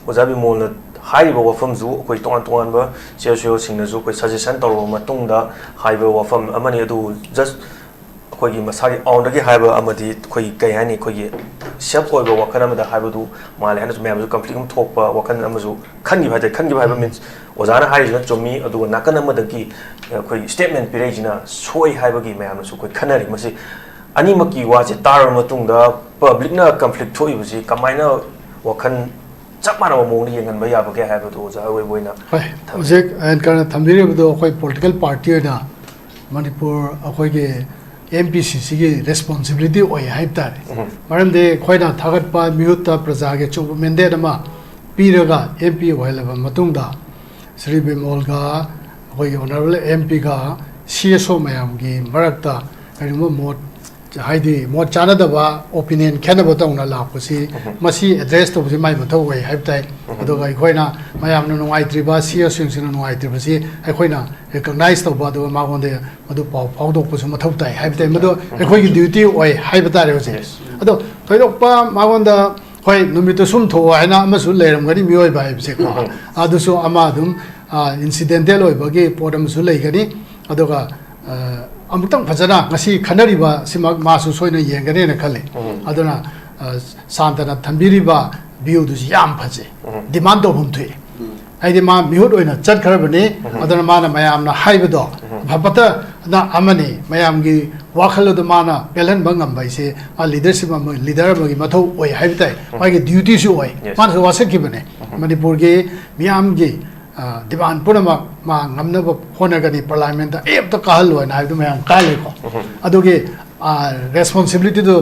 ꯑꯣꯖꯥ ꯕꯤꯃꯣꯜꯅ ꯍꯥꯏꯔꯤꯕ ꯋꯥꯐꯝꯁꯨ ꯑꯩꯈꯣꯏ ꯇꯣꯉꯥꯟ ꯇꯣꯉꯥꯟꯕ C S O ꯁꯤꯡꯅꯁꯨ ꯑꯩꯈꯣꯏ suggestion ꯇꯧꯔꯕ ꯃꯇꯨꯡꯗ ꯍꯥꯏꯕ ꯋꯥꯐꯝ ꯑꯃꯅꯤ꯫ ꯑꯗꯨꯕꯨ just ꯑꯩꯈꯣꯏꯒꯤ ꯃꯁꯥꯒꯤ ꯑꯥꯎꯟꯗꯒꯤ ꯍꯥꯏꯕ ꯑꯃꯗꯤ ꯑꯩꯈꯣꯏꯒꯤ ꯀꯩ ꯍꯥꯏꯅꯤ, ꯑꯩꯈꯣꯏꯒꯤ self ꯑꯣꯏꯕ ꯋꯥꯈꯜ ꯑꯃꯗ ꯍꯥꯏꯕꯗꯨ ꯃꯥꯜꯂꯦ ꯍꯥꯏꯅꯁꯨ ꯃꯌꯥꯝꯁꯨ conflict ꯑꯃ ꯊꯣꯛꯄ ꯋꯥꯈꯜ ꯑꯃꯁꯨ ꯈꯟꯈꯤꯕ ꯍꯥꯏꯇꯥꯔꯦ꯫ ꯈꯟꯈꯤꯕ ꯍꯥꯏꯕ means ꯑꯣꯖꯥꯅ ꯍꯥꯏꯔꯤꯁꯤꯅ ꯆꯨꯝꯃꯤ, ꯑꯗꯨꯒ ꯅꯥꯀꯟ ꯑꯃꯗꯒꯤ ꯑꯩꯈꯣꯏꯒꯤ statement ꯄꯤꯔꯛꯏꯁꯤꯅ ꯁꯣꯏ ꯍꯥꯏꯕꯒꯤ ꯃꯌꯥꯝꯅꯁꯨ ꯑꯩꯈꯣꯏ ꯈꯟꯅꯔꯤ꯫ ꯃꯁꯤ ꯑꯅꯤꯃꯛꯀꯤ ꯋꯥꯁꯦ ꯇꯥꯔꯕ ꯃꯇꯨꯡꯗ public ꯅ conflict ꯊꯣꯛꯏꯕꯁꯤ ꯀꯃꯥꯏꯅ ꯋꯥꯈꯜ ꯆꯞ ꯃꯥꯟꯅꯕ ꯃꯑꯣꯡꯗ ꯌꯦꯡꯍꯟꯕ ꯌꯥꯕꯒꯦ ꯍꯥꯏꯕꯗꯨ ꯑꯣꯖꯥ ꯑꯣꯏꯕ ꯑꯣꯏꯅ ꯍꯣꯏ, ꯊꯝ- ꯍꯧꯖꯤꯛ ꯑꯦꯟꯀꯔꯅ ꯊꯝꯕꯤꯔꯤꯕꯗꯣ ꯑꯩꯈꯣꯏ political party ꯑꯣꯏꯅ ꯃꯅꯤꯄꯨꯔ ꯑꯩꯈꯣꯏꯒꯤ M P C C ꯒꯤ responsibility ꯑꯣꯏ ꯍꯥꯏꯕ ꯇꯥꯔꯦ꯫ ꯃꯔꯝꯗꯤ ꯑꯩꯈꯣꯏꯅ ꯊꯥꯒꯠꯄ ꯃꯤꯍꯨꯠꯇ ꯄ꯭ꯔꯖꯥꯒꯤ ꯑꯆꯧꯕ mandate ꯑꯃ ꯄꯤꯔꯒ M P ꯑꯣꯏꯍꯜꯂꯕ ꯃꯇꯨꯡꯗ, ꯁ꯭ꯔꯤ ꯕꯤꯃꯣꯜꯒ ꯑꯩꯈꯣꯏꯒꯤ honourable M P ꯒ C S O ꯃꯌꯥꯝꯒꯤ ꯃꯔꯛꯇ ꯀꯔꯤꯒꯨꯝꯕ ꯃꯣꯠ ꯍꯥꯏꯗꯤ ꯃꯣꯠ ꯆꯥꯅꯗꯕ, ꯑꯣꯄꯤꯅꯤꯌꯟ ꯈꯦꯠꯅꯕ ꯇꯧꯅ ꯂꯥꯛꯄꯁꯤ, ꯃꯁꯤ ꯑꯦꯗ꯭ꯔꯦꯁ ꯇꯧꯕꯁꯤ ꯃꯥꯏ ꯃꯊꯧ ꯑꯣꯏ ꯍꯥꯏꯕ ꯇꯥꯏ꯫ ꯑꯗꯨꯒ ꯑꯩꯈꯣꯏꯅ ꯃꯌꯥꯝꯅ ꯅꯨꯡꯉꯥꯏꯇ꯭ꯔꯤꯕ, ꯁꯤ ꯑꯦꯁꯁꯤꯡꯁꯤꯅ ꯅꯨꯡꯉꯥꯏꯇ꯭ꯔꯤꯕꯁꯤ ꯑꯩꯈꯣꯏꯅ ꯔꯤꯀꯣꯛꯅꯥꯏꯖ ꯇꯧꯕ, ꯑꯗꯨꯒ ꯃꯉꯣꯟꯗ ꯃꯗꯨ ꯄꯥꯎ ꯐꯥꯎꯗꯣꯛꯄꯁꯨ ꯃꯊꯧ ꯇꯥꯏ ꯍꯥꯏꯕ ꯇꯥꯏ꯫ ꯃꯗꯨ ꯑꯩꯈꯣꯏꯒꯤ ꯗ꯭ꯌꯨꯇꯤ ꯑꯣꯏ ꯍꯥꯏꯕ ꯇꯥꯔꯦ ꯍꯧꯖꯤꯛ꯫ ꯑꯗꯣ ꯊꯣꯏꯗꯣꯛꯄ ꯃꯉꯣꯟꯗ, ꯍꯣꯏ, ꯅꯨꯃꯤꯠꯇꯨ ꯁꯨꯝ ꯊꯣꯛꯑꯣ ꯍꯥꯏꯅ ꯑꯃꯁꯨ ꯂꯩꯔꯝꯒꯅꯤ, ꯃꯤꯑꯣꯏꯕ ꯍꯥꯏꯕꯁꯦꯀꯣ꯫ ꯑꯗꯨꯁꯨ ꯑꯃ ꯑꯗꯨꯝ ꯏꯟꯁꯤꯗꯦꯟꯇꯦꯜ ꯑꯣꯏꯕꯒꯤ ꯄꯣꯠ ꯑꯃꯁꯨ ꯂꯩꯒꯅꯤ꯫ ꯑꯗꯨꯒ ꯑ, ꯑꯃꯨꯛꯇꯪ ꯐꯖꯅ ꯉꯁꯤ ꯈꯟꯅꯔꯤꯕꯁꯤꯃꯛ ꯃꯥꯁꯨ ꯁꯣꯏꯅ ꯌꯦꯡꯒꯅꯦꯅ ꯈꯜꯂꯤ꯫ ꯑꯗꯨꯅ, ꯑ, ꯁꯥꯟꯇꯅ ꯊꯝꯕꯤꯔꯤꯕ ꯚ꯭ꯌꯨꯗꯨꯁꯨ ꯌꯥꯝ ꯐꯖꯩ꯫ ꯗꯤꯃꯥꯟ ꯇꯧꯐꯝ ꯊꯣꯛꯏ꯫ ꯍꯥꯏꯗꯤ ꯃꯥ ꯃꯤꯍꯨꯠ ꯑꯣꯏꯅ ꯆꯠꯈ꯭ꯔꯕꯅꯤ꯫ ꯑꯗꯨꯅ ꯃꯥꯅ ꯃꯌꯥꯝꯅ ꯍꯥꯏꯕꯗꯣ ꯑꯐꯕꯇꯅ ꯑꯃꯅꯤ꯫ ꯃꯌꯥꯝꯒꯤ ꯋꯥꯈꯜ ꯑꯗꯨ ꯃꯥꯅ ꯄꯦꯜꯍꯟꯕ ꯉꯝꯕ ꯍꯥꯏꯁꯦ ꯃꯥ ꯂꯤꯗꯔꯁꯤꯞ ꯑꯃ, ꯂꯤꯗꯔ ꯑꯃꯒꯤ ꯃꯊꯧ ꯑꯣꯏ ꯍꯥꯏꯕ ꯇꯥꯏ꯫ ꯃꯥꯒꯤ ꯗ꯭ꯌꯨꯇꯤꯁꯨ ꯑꯣꯏ꯫ ꯃꯥꯅꯁꯨ ꯋꯥꯁꯛꯈꯤꯕꯅꯦ꯫ ꯃꯅꯤꯄꯨꯔꯒꯤ ꯃꯤꯌꯥꯝꯒꯤ, ꯑ, ꯗꯤꯃꯥꯟ ꯄꯨꯝꯅꯃꯛ ꯃꯥ ꯉꯝꯅꯕ ꯍꯣꯠꯅꯒꯅꯤ, ꯄꯥꯔꯂꯥꯃꯦꯟꯗ ꯑꯌꯦꯞꯇ ꯀꯥꯍꯜꯂꯣꯏꯅ ꯍꯥꯏꯕꯗꯨ ꯃꯌꯥꯝ ꯀꯥꯍꯜꯂꯦꯀꯣ꯫ ꯑꯗꯨꯒꯤ, ꯑ, ꯔꯦꯁꯄꯣꯟꯁꯤꯕꯤꯂꯤꯇꯤꯗꯨ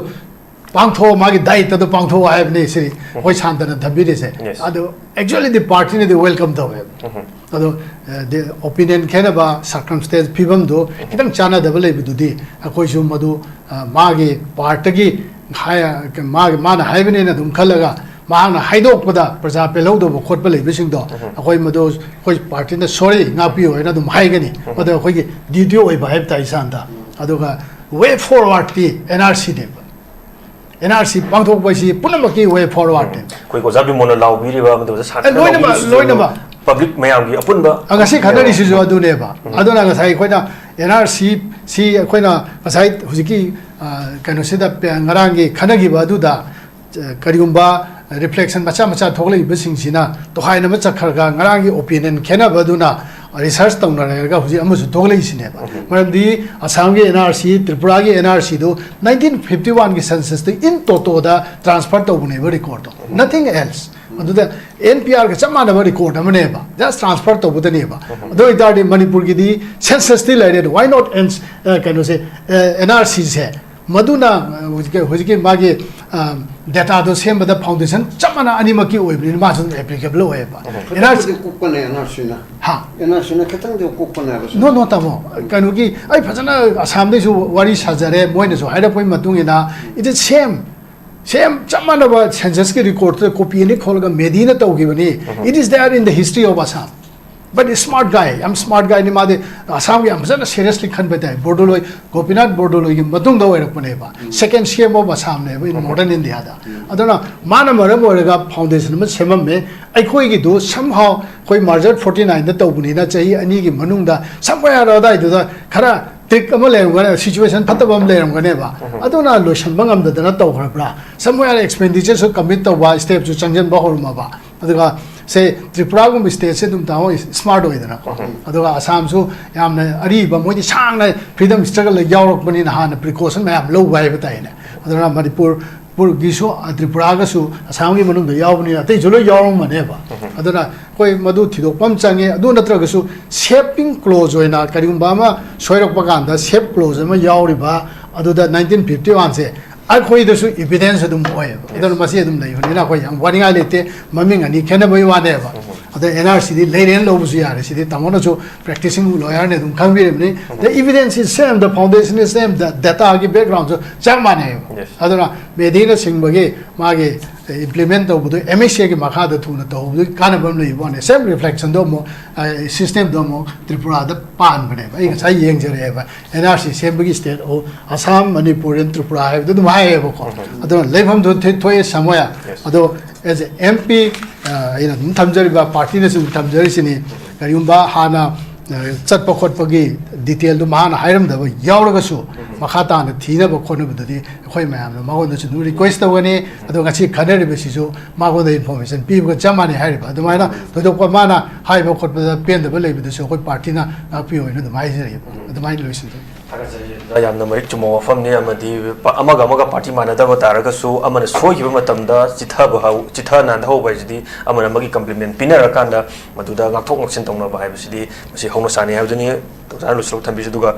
ꯄꯥꯡꯊꯣꯛꯑꯣ, ꯃꯥꯒꯤ ꯗꯥꯌꯤꯠꯇꯗꯨ ꯄꯥꯡꯊꯣꯛꯑꯣ ꯍꯥꯏꯕꯅꯤ ꯁꯤ ꯑꯩꯈꯣꯏ ꯁꯥꯟꯇꯅ ꯊꯝꯕꯤꯔꯤꯁꯦ꯫ ꯑꯗꯨ ꯑꯦꯛꯆꯨꯋꯦꯂꯤꯗꯤ ꯄꯥꯔꯇꯤꯅꯗꯤ ꯋꯦꯜꯀꯝ ꯇꯧꯋꯦꯕ꯫ ꯑꯗꯣ, ꯑ, ꯗꯤ-, ꯑꯣꯄꯤꯅꯤꯌꯟ ꯈꯦꯠꯅꯕ, ꯁꯔꯀꯝꯁꯇꯦꯟꯁ, ꯐꯤꯕꯝꯗꯨ ꯈꯤꯇꯪ ꯆꯥꯟꯅꯗꯕ ꯂꯩꯕꯗꯨꯗꯤ ꯑꯩꯈꯣꯏꯁꯨ ꯃꯗꯨ, ꯑ, ꯃꯥꯒꯤ ꯄꯥꯔꯠꯇꯒꯤ ꯍꯥꯏ-, ꯃꯥꯒꯤ, ꯃꯥꯅ ꯍꯥꯏꯕꯅꯦꯅ ꯑꯗꯨꯝ ꯈꯜꯂꯒ ꯃꯍꯥꯛꯅ ꯍꯥꯏꯗꯣꯛꯄꯗ ꯄ꯭ꯔꯖꯥ ꯄꯦꯜꯍꯧꯗꯕ ꯈꯣꯠꯄ ꯂꯩꯕꯁꯤꯡꯗꯣ ꯑꯩꯈꯣꯏ ꯃꯗꯨ ꯑꯩꯈꯣꯏ ꯄꯥꯔꯇꯤꯅ ꯁꯣꯔꯤ ꯉꯥꯛꯄꯤꯌꯨ ꯍꯥꯏꯅ ꯑꯗꯨꯝ ꯍꯥꯏꯒꯅꯤ꯫ ꯃꯗꯨ ꯑꯩꯈꯣꯏꯒꯤ ꯗ꯭ꯌꯨꯇꯤ ꯑꯣꯏꯕ ꯍꯥꯏꯕ ꯇꯥꯏ ꯏꯁꯥꯟꯗ꯫ ꯑꯗꯨꯒ ꯋꯦ ꯐꯣꯔꯋꯥꯔꯗꯇꯤ ꯑꯦꯟ ꯑꯥꯔ ꯁꯤꯅꯦꯕ꯫ ꯑꯦꯟ ꯑꯥꯔ ꯁꯤ ꯄꯥꯡꯊꯣꯛꯄ ꯍꯥꯏꯁꯤ ꯄꯨꯝꯅꯃꯛꯀꯤ ꯋꯦ ꯐꯣꯔꯋꯥꯔꯗꯅꯦ꯫ ꯑꯩꯈꯣꯏ ꯑꯣꯖꯥ ꯕꯤꯃꯣꯜꯅ ꯂꯥꯎꯕꯤꯔꯤꯕ, ꯑꯃꯗꯤ ꯑꯣꯖꯥ ꯁꯥꯟꯇꯅ ꯑꯦ, ꯂꯣꯏꯅꯃꯛ, ꯂꯥꯎꯕꯤꯔꯤꯁꯤꯁꯨ ꯂꯣꯏꯅꯃꯛ꯫ ꯄꯕ꯭ꯂꯤꯛ ꯃꯌꯥꯝꯒꯤ ꯑꯄꯨꯟꯕ ꯑ, ꯉꯁꯤ ꯈꯟꯅꯔꯤꯁꯤꯁꯨ ꯑꯗꯨꯅꯦꯕ꯫ ꯑꯗꯨꯅ ꯉꯁꯥꯏ ꯑꯩꯈꯣꯏꯅ ꯑꯦꯟ ꯑꯥꯔ ꯁꯤ, ꯁꯤ ꯑꯩꯈꯣꯏꯅ ꯉꯁꯥꯏ ꯍꯧꯖꯤꯛꯀꯤ, ꯑ, ꯀꯩꯅꯣꯁꯤꯗ ꯄꯦ-, ꯉꯔꯥꯡꯒꯤ ꯈꯟꯅꯈꯤꯕ ꯑꯗꯨꯗ, ꯑ, ꯀꯔꯤꯒꯨꯝꯕ ꯔꯤꯐ꯭ꯂꯦꯛꯁꯟ ꯃꯆꯥ ꯃꯆꯥ ꯊꯣꯛꯂꯛꯏꯕꯁꯤꯡꯁꯤꯅ ꯇꯣꯈꯥꯏꯅꯕ ꯆꯠꯈ꯭ꯔꯒ ꯉꯔꯥꯡꯒꯤ ꯑꯣꯄꯤꯅꯤꯌꯟ ꯈꯦꯠꯅꯕ ꯑꯗꯨꯅ ꯔꯤꯁꯔꯁ ꯇꯧꯅꯔꯒ ꯍꯧꯖꯤꯛ ꯑꯃꯁꯨ ꯊꯣꯛꯂꯛꯏꯁꯤꯅꯦꯕ꯫ ꯃꯔꯝꯗꯤ ꯑꯁꯥꯝꯒꯤ ꯑꯦꯟ ꯑꯥꯔ ꯁꯤ, ꯇ꯭ꯔꯤꯄꯨꯔꯥꯒꯤ ꯑꯦꯟ ꯑꯥꯔ ꯁꯤꯗꯨ ꯅꯥꯏꯟꯇꯤꯟ ꯐꯤꯐꯇꯤ ꯋꯥꯟꯒꯤ ꯁꯦꯟꯁꯁꯇ ꯏꯟ ꯇꯣꯇꯣꯗ ꯇ꯭ꯔꯥꯟꯁꯐꯔ ꯇꯧꯕꯅꯦꯕ, ꯔꯦꯀꯣꯔꯗꯇꯣ, ꯅꯊꯤꯡ ꯑꯦꯜꯁ꯫ ꯑꯗꯨꯗ ꯑꯦꯟ ꯄꯤ ꯑꯥꯔꯒ ꯆꯞ ꯃꯥꯟꯅꯕ ꯔꯦꯀꯣꯔꯗ ꯑꯃꯅꯦꯕ, ꯖꯁ ꯇ꯭ꯔꯥꯟꯁꯐꯔ ꯇꯧꯕꯗꯅꯦꯕ꯫ ꯑꯗꯨ ꯑꯣꯏꯇꯥꯔꯗꯤ ꯃꯅꯤꯄꯨꯔꯒꯤꯗꯤ ꯁꯦꯟꯁꯁꯇꯤ ꯂꯩꯔꯦ, why not, ꯀꯩꯅꯣꯁꯦ, ꯑꯦꯟ ꯑꯥꯔ ꯁꯤꯁꯦ? ꯃꯗꯨꯅ, ꯑ, ꯍꯧꯖꯤꯛꯀꯤ, ꯍꯧꯖꯤꯛꯀꯤ ꯃꯥꯒꯤ, ꯑ, ꯗꯦꯇꯥꯗꯣ ꯁꯦꯝꯕꯗ ꯐꯥꯎꯟꯗꯦꯁꯟ ꯆꯞ ꯃꯥꯟꯅ ꯑꯅꯤꯃꯛꯀꯤ ꯑꯣꯏꯕꯅꯤꯅ ꯃꯥꯁꯨ ꯑꯗꯨꯝ ꯑꯦꯄ꯭ꯂꯤꯀꯦꯕꯜ ꯑꯣꯏꯌꯦꯕ꯫ ꯑꯦꯟ ꯑꯥꯔ ꯁꯤ ꯈꯤꯇꯪꯕꯨꯗꯤ ꯀꯨꯞꯄꯅꯦ ꯑꯦꯟ ꯑꯥꯔ ꯁꯤꯅ꯫ ꯍꯥ? ꯑꯦꯟ ꯑꯥꯔ ꯁꯤꯅ ꯈꯤꯇꯪꯗꯤ ꯀꯨꯞꯄꯅꯦꯕ꯫ ꯅꯣ ꯅꯣ ꯇꯥꯃꯣ, ꯀꯩꯅꯣꯒꯤ, ꯑꯩ ꯐꯖꯅ ꯑꯁꯥꯝꯗꯩꯁꯨ ꯋꯥꯔꯤ ꯁꯥꯖꯔꯦ, ꯃꯣꯏꯅꯁꯨ ꯍꯥꯏꯔꯛꯄꯒꯤ ꯃꯇꯨꯡ ꯏꯟꯅ it is same, same, ꯆꯞ ꯃꯥꯟꯅꯕ ꯁꯦꯟꯁꯁꯀꯤ ꯔꯦꯀꯣꯔꯠꯇꯨꯗ ꯀꯣꯄꯤ ꯑꯅꯤ ꯈꯣꯠꯂꯒ ꯃꯦꯗꯤꯅ ꯇꯧꯈꯤꯕꯅꯤ꯫ It is there in the history of Assam. But smart guy, ꯌꯥꯝ ꯁ꯭ꯃꯥꯔꯠ ꯒꯥꯏꯅꯤ ꯃꯥꯗꯤ꯫ ꯑꯁꯥꯝꯒꯤ ꯌꯥꯝ ꯐꯖꯅ ꯁꯦꯔꯤꯌꯁꯂꯤ ꯈꯟꯕ ꯇꯥꯏ꯫ ꯕꯣꯔꯗꯣꯂꯣꯏ, ꯒꯣꯄꯤꯅꯥꯊ ꯕꯣꯔꯗꯣꯂꯣꯏꯒꯤ ꯃꯇꯨꯡꯗ ꯑꯣꯏꯔꯛꯄꯅꯦꯕ, second C M of ꯑꯁꯥꯝꯅꯦꯕ in modern ꯏꯟꯗꯤꯌꯥꯗ꯫ ꯑꯗꯨꯅ ꯃꯥꯅ ꯃꯔꯝ ꯑꯣꯏꯔꯒ ꯐꯥꯎꯟꯗꯦꯁꯟ ꯑꯃ ꯁꯦꯝꯃꯝꯃꯦ꯫ ꯑꯩꯈꯣꯏꯒꯤꯗꯨ somehow ꯑꯩꯈꯣꯏ ꯃꯥꯔꯖꯔ ꯐꯣꯔꯇꯤ ꯅꯥꯏꯟꯗ ꯇꯧꯕꯅꯤꯅ ꯆꯍꯤ ꯑꯅꯤꯒꯤ ꯃꯅꯨꯡꯗ somewhere ꯑꯗꯥꯏꯗꯨꯗ ꯈꯔ ꯇ꯭ꯔꯤꯛ ꯑꯃ ꯂꯩꯔꯝꯒꯅꯤ, ꯁꯤꯆꯨꯋꯦꯁꯟ ꯐꯠꯇꯕ ꯑꯃ ꯂꯩꯔꯝꯒꯅꯦꯕ꯫ ꯑꯗꯨꯅ ꯂꯣꯏꯁꯤꯟꯕ ꯉꯝꯗꯗꯅ ꯇꯧꯈ꯭ꯔꯕ꯭ꯔꯥ? Somewhere ꯑꯦꯛꯁꯄꯦꯟꯗꯤꯆꯔꯁꯨ ꯀꯃꯤꯠ ꯇꯧꯕ, ꯁ꯭ꯇꯦꯞꯁꯨ ꯆꯪꯁꯤꯟꯕ ꯍꯧꯔꯝꯃꯕ꯫ ꯑꯗꯨꯒ ꯁꯦ ꯇ꯭ꯔꯤꯄꯨꯔꯥꯒꯨꯝꯕ ꯁ꯭ꯇꯦꯠꯁꯦ ꯑꯗꯨꯝ ꯇꯥꯃꯣ ꯁ꯭ꯃꯥꯔꯠ ꯑꯣꯏꯗꯅꯀꯣ꯫ ꯑꯗꯨꯒ ꯑꯁꯥꯝꯁꯨ ꯌꯥꯝꯅ ꯑꯔꯤꯕ, ꯃꯣꯏꯗꯤ ꯁꯥꯡꯅ ꯐ꯭ꯔꯤꯗꯝ ꯁ꯭ꯇ꯭ꯔꯒꯜꯗ ꯌꯥꯎꯔꯛꯄꯅꯤꯅ ꯍꯥꯟꯅ ꯄ꯭ꯔꯤꯀꯣꯁꯟ ꯃꯌꯥꯝ ꯂꯧꯕ ꯍꯥꯏꯕ ꯇꯥꯏꯅꯦ꯫ ꯑꯗꯨꯅ ꯃꯅꯤꯄꯨꯔ ꯄꯨꯔꯒꯤꯁꯨ, ꯑ, ꯇ꯭ꯔꯤꯄꯨꯔꯥꯒꯁꯨ ꯑꯁꯥꯝꯒꯤ ꯃꯅꯨꯡꯗ ꯌꯥꯎꯕꯅꯤꯅ ꯑꯇꯩꯁꯨ ꯂꯣꯏ ꯌꯥꯎꯔꯝꯒꯅꯦꯕ꯫ ꯑꯗꯨꯅ ꯑꯩꯈꯣꯏ ꯃꯗꯨ ꯊꯤꯗꯣꯛꯄ ꯑꯃ ꯆꯪꯉꯦ꯫ ꯑꯗꯨ ꯅꯠꯇ꯭ꯔꯒꯁꯨ ꯁꯦꯞꯄꯤꯡ ꯀ꯭ꯂꯣꯖ ꯑꯣꯏꯅ ꯀꯔꯤꯒꯨꯝꯕ ꯑꯃ ꯁꯣꯏꯔꯛꯄ ꯀꯥꯟꯗ ꯁꯦꯞ ꯀ꯭ꯂꯣꯖ ꯑꯃ ꯌꯥꯎꯔꯤꯕ ꯑꯗꯨꯗ ꯅꯥꯏꯟꯇꯤꯟ ꯐꯤꯐꯇꯤ ꯋꯥꯟꯁꯦ ꯑꯩꯈꯣꯏꯗꯁꯨ ꯏꯚꯤꯗꯦꯟꯁ ꯑꯗꯨꯝ ꯑꯣꯏꯌꯦꯕ꯫ ꯑꯗꯨꯅ ꯃꯁꯤ ꯑꯗꯨꯝ ꯂꯩꯕꯅꯤꯅ ꯑꯩꯈꯣꯏ ꯌꯥꯝ ꯋꯥꯅꯤꯡꯉꯥꯏ ꯂꯩꯇꯦ꯫ ꯃꯃꯤꯡ ꯑꯅꯤ ꯈꯦꯠꯅꯕꯒꯤ ꯋꯥꯅꯦꯕ꯫ ꯑꯗ ꯑꯦꯟ ꯑꯥꯔ ꯁꯤꯗꯤ ꯂꯩꯔꯦꯅ ꯂꯧꯕꯁꯨ ꯌꯥꯔꯦ꯫ ꯁꯤꯗꯤ ꯇꯥꯃꯣꯅꯁꯨ ꯄ꯭ꯔꯦꯛꯇꯤꯁꯤꯡ ꯂꯣꯌꯔꯅꯤ ꯑꯗꯨꯝ ꯈꯪꯕꯤꯔꯤꯕꯅꯤ꯫ The evidence is same, the foundation is same, the dataꯒꯤ backgroundꯁꯨ ꯆꯞ ꯃꯥꯟꯅꯩꯌꯦꯕ꯫ Yes. ꯑꯗꯨꯅ ꯃꯦꯗꯤꯅ ꯁꯤꯡꯕꯒꯤ ꯃꯥꯒꯤ implement ꯇꯧꯕꯗꯨ ꯑꯦꯝ ꯑꯦꯁ ꯑꯦꯒꯤ ꯃꯈꯥꯗ ꯊꯨꯅ ꯇꯧꯕꯗꯨꯒꯤ ꯀꯥꯟꯅꯕ ꯑꯃ ꯂꯩꯕ ꯋꯥꯅꯤ꯫ Same reflectionꯗꯣ ꯑꯃꯨꯛ systemꯗꯣ ꯑꯃꯨꯛ ꯇ꯭ꯔꯤꯄꯨꯔꯥꯗ ꯄꯥꯟꯕꯅꯦꯕ꯫ ꯑꯩ ꯉꯁꯥꯏ ꯌꯦꯡꯖꯔꯛꯑꯦꯕ꯫ ꯑꯦꯟ ꯑꯥꯔ ꯁꯤ ꯁꯦꯝꯕꯒꯤ state of Assam, Manipur and Tripura ꯍꯥꯏꯕꯗꯨ ꯑꯗꯨꯝ ꯍꯥꯏꯌꯦꯕꯀꯣ꯫ ꯑꯗꯨꯅ ꯂꯩꯐꯝꯗꯣ ꯊꯣꯛꯑꯦ ꯁꯃꯣꯌꯥ꯫ Yes. ꯑꯗꯣ as a M P, ꯑ, ꯑꯩꯅ ꯑꯗꯨꯝ ꯊꯝꯖꯔꯤꯕ, ꯄꯥꯔꯇꯤꯅꯁꯨ ꯑꯗꯨꯝ ꯊꯝꯖꯔꯤꯁꯤꯅꯤ꯫ ꯀꯔꯤꯒꯨꯝꯕ ꯍꯥꯟꯅ, ꯑ, ꯆꯠꯄ ꯈꯣꯠꯄꯒꯤ detailꯗꯨ ꯃꯥꯅ ꯍꯥꯏꯔꯝꯗꯕ ꯌꯥꯎꯔꯒꯁꯨ, ꯃꯈꯥ ꯇꯥꯅ ꯊꯤꯅꯕ ꯈꯣꯠꯅꯕꯗꯨꯗꯤ ꯑꯩꯈꯣꯏ ꯃꯌꯥꯝꯅ ꯃꯉꯣꯟꯗꯁꯨ ꯑꯗꯨꯝ request ꯇꯧꯒꯅꯤ꯫ ꯑꯗꯣ ꯉꯁꯤ ꯈꯟꯅꯔꯤꯕꯁꯤꯁꯨ ꯃꯉꯣꯟꯗ information ꯄꯤꯕꯒ ꯆꯞ ꯃꯥꯟꯅꯩ ꯍꯥꯏꯔꯤꯕ꯫ ꯑꯗꯨꯃꯥꯏꯅ ꯊꯣꯏꯗꯣꯛꯄ ꯃꯥꯅ ꯍꯥꯏꯕ ꯈꯣꯠꯄꯗ ꯄꯦꯟꯗꯕ ꯂꯩꯕꯗꯁꯨ ꯑꯩꯈꯣꯏ ꯄꯥꯔꯇꯤꯅ ꯉꯥꯛꯄꯤꯌꯣ ꯍꯥꯏꯅ ꯑꯗꯨꯝ ꯍꯥꯏꯖꯔꯤꯕ꯫ ꯑꯗꯨꯃꯥꯏꯅ ꯂꯣꯏꯁꯤꯟꯖꯔꯤ꯫ ꯊꯥꯒꯠꯆꯔꯤ ꯑꯣꯖꯥ, ꯌꯥꯝꯅ ꯃꯔꯤꯛ ꯆꯨꯝꯕ ꯋꯥꯐꯝꯅꯤ꯫ ꯑꯃꯗꯤ ꯄ-, ꯑꯃꯒ ꯑꯃꯒ ꯄꯥꯔꯇꯤ ꯃꯥꯟꯅꯗꯕ ꯇꯥꯔꯒꯁꯨ, ꯑꯃꯅ ꯁꯣꯏꯈꯤꯕ ꯃꯇꯝꯗ ꯆꯤꯊꯕ ꯍꯧ-, ꯆꯤꯊ ꯅꯥꯟꯊꯍꯧꯕ ꯍꯥꯏꯁꯤꯗꯤ ꯑꯃꯅ ꯑꯃꯒꯤ compliment ꯄꯤꯅꯔꯀꯥꯟꯗ ꯃꯗꯨꯗ ꯉꯥꯛꯊꯣꯛ ꯉꯥꯛꯁꯤꯟ ꯇꯧꯅꯕ ꯍꯥꯏꯕꯁꯤꯗꯤ ꯃꯁꯤ ꯍꯧꯅ ꯁꯥꯅꯤ ꯍꯥꯏꯕꯗꯨꯅꯤ꯫ ꯑꯣꯖꯥꯅ ꯂꯣꯏꯁꯤꯜꯂꯛ ꯊꯝꯕꯤꯁꯤ꯫ ꯑꯗꯨꯒ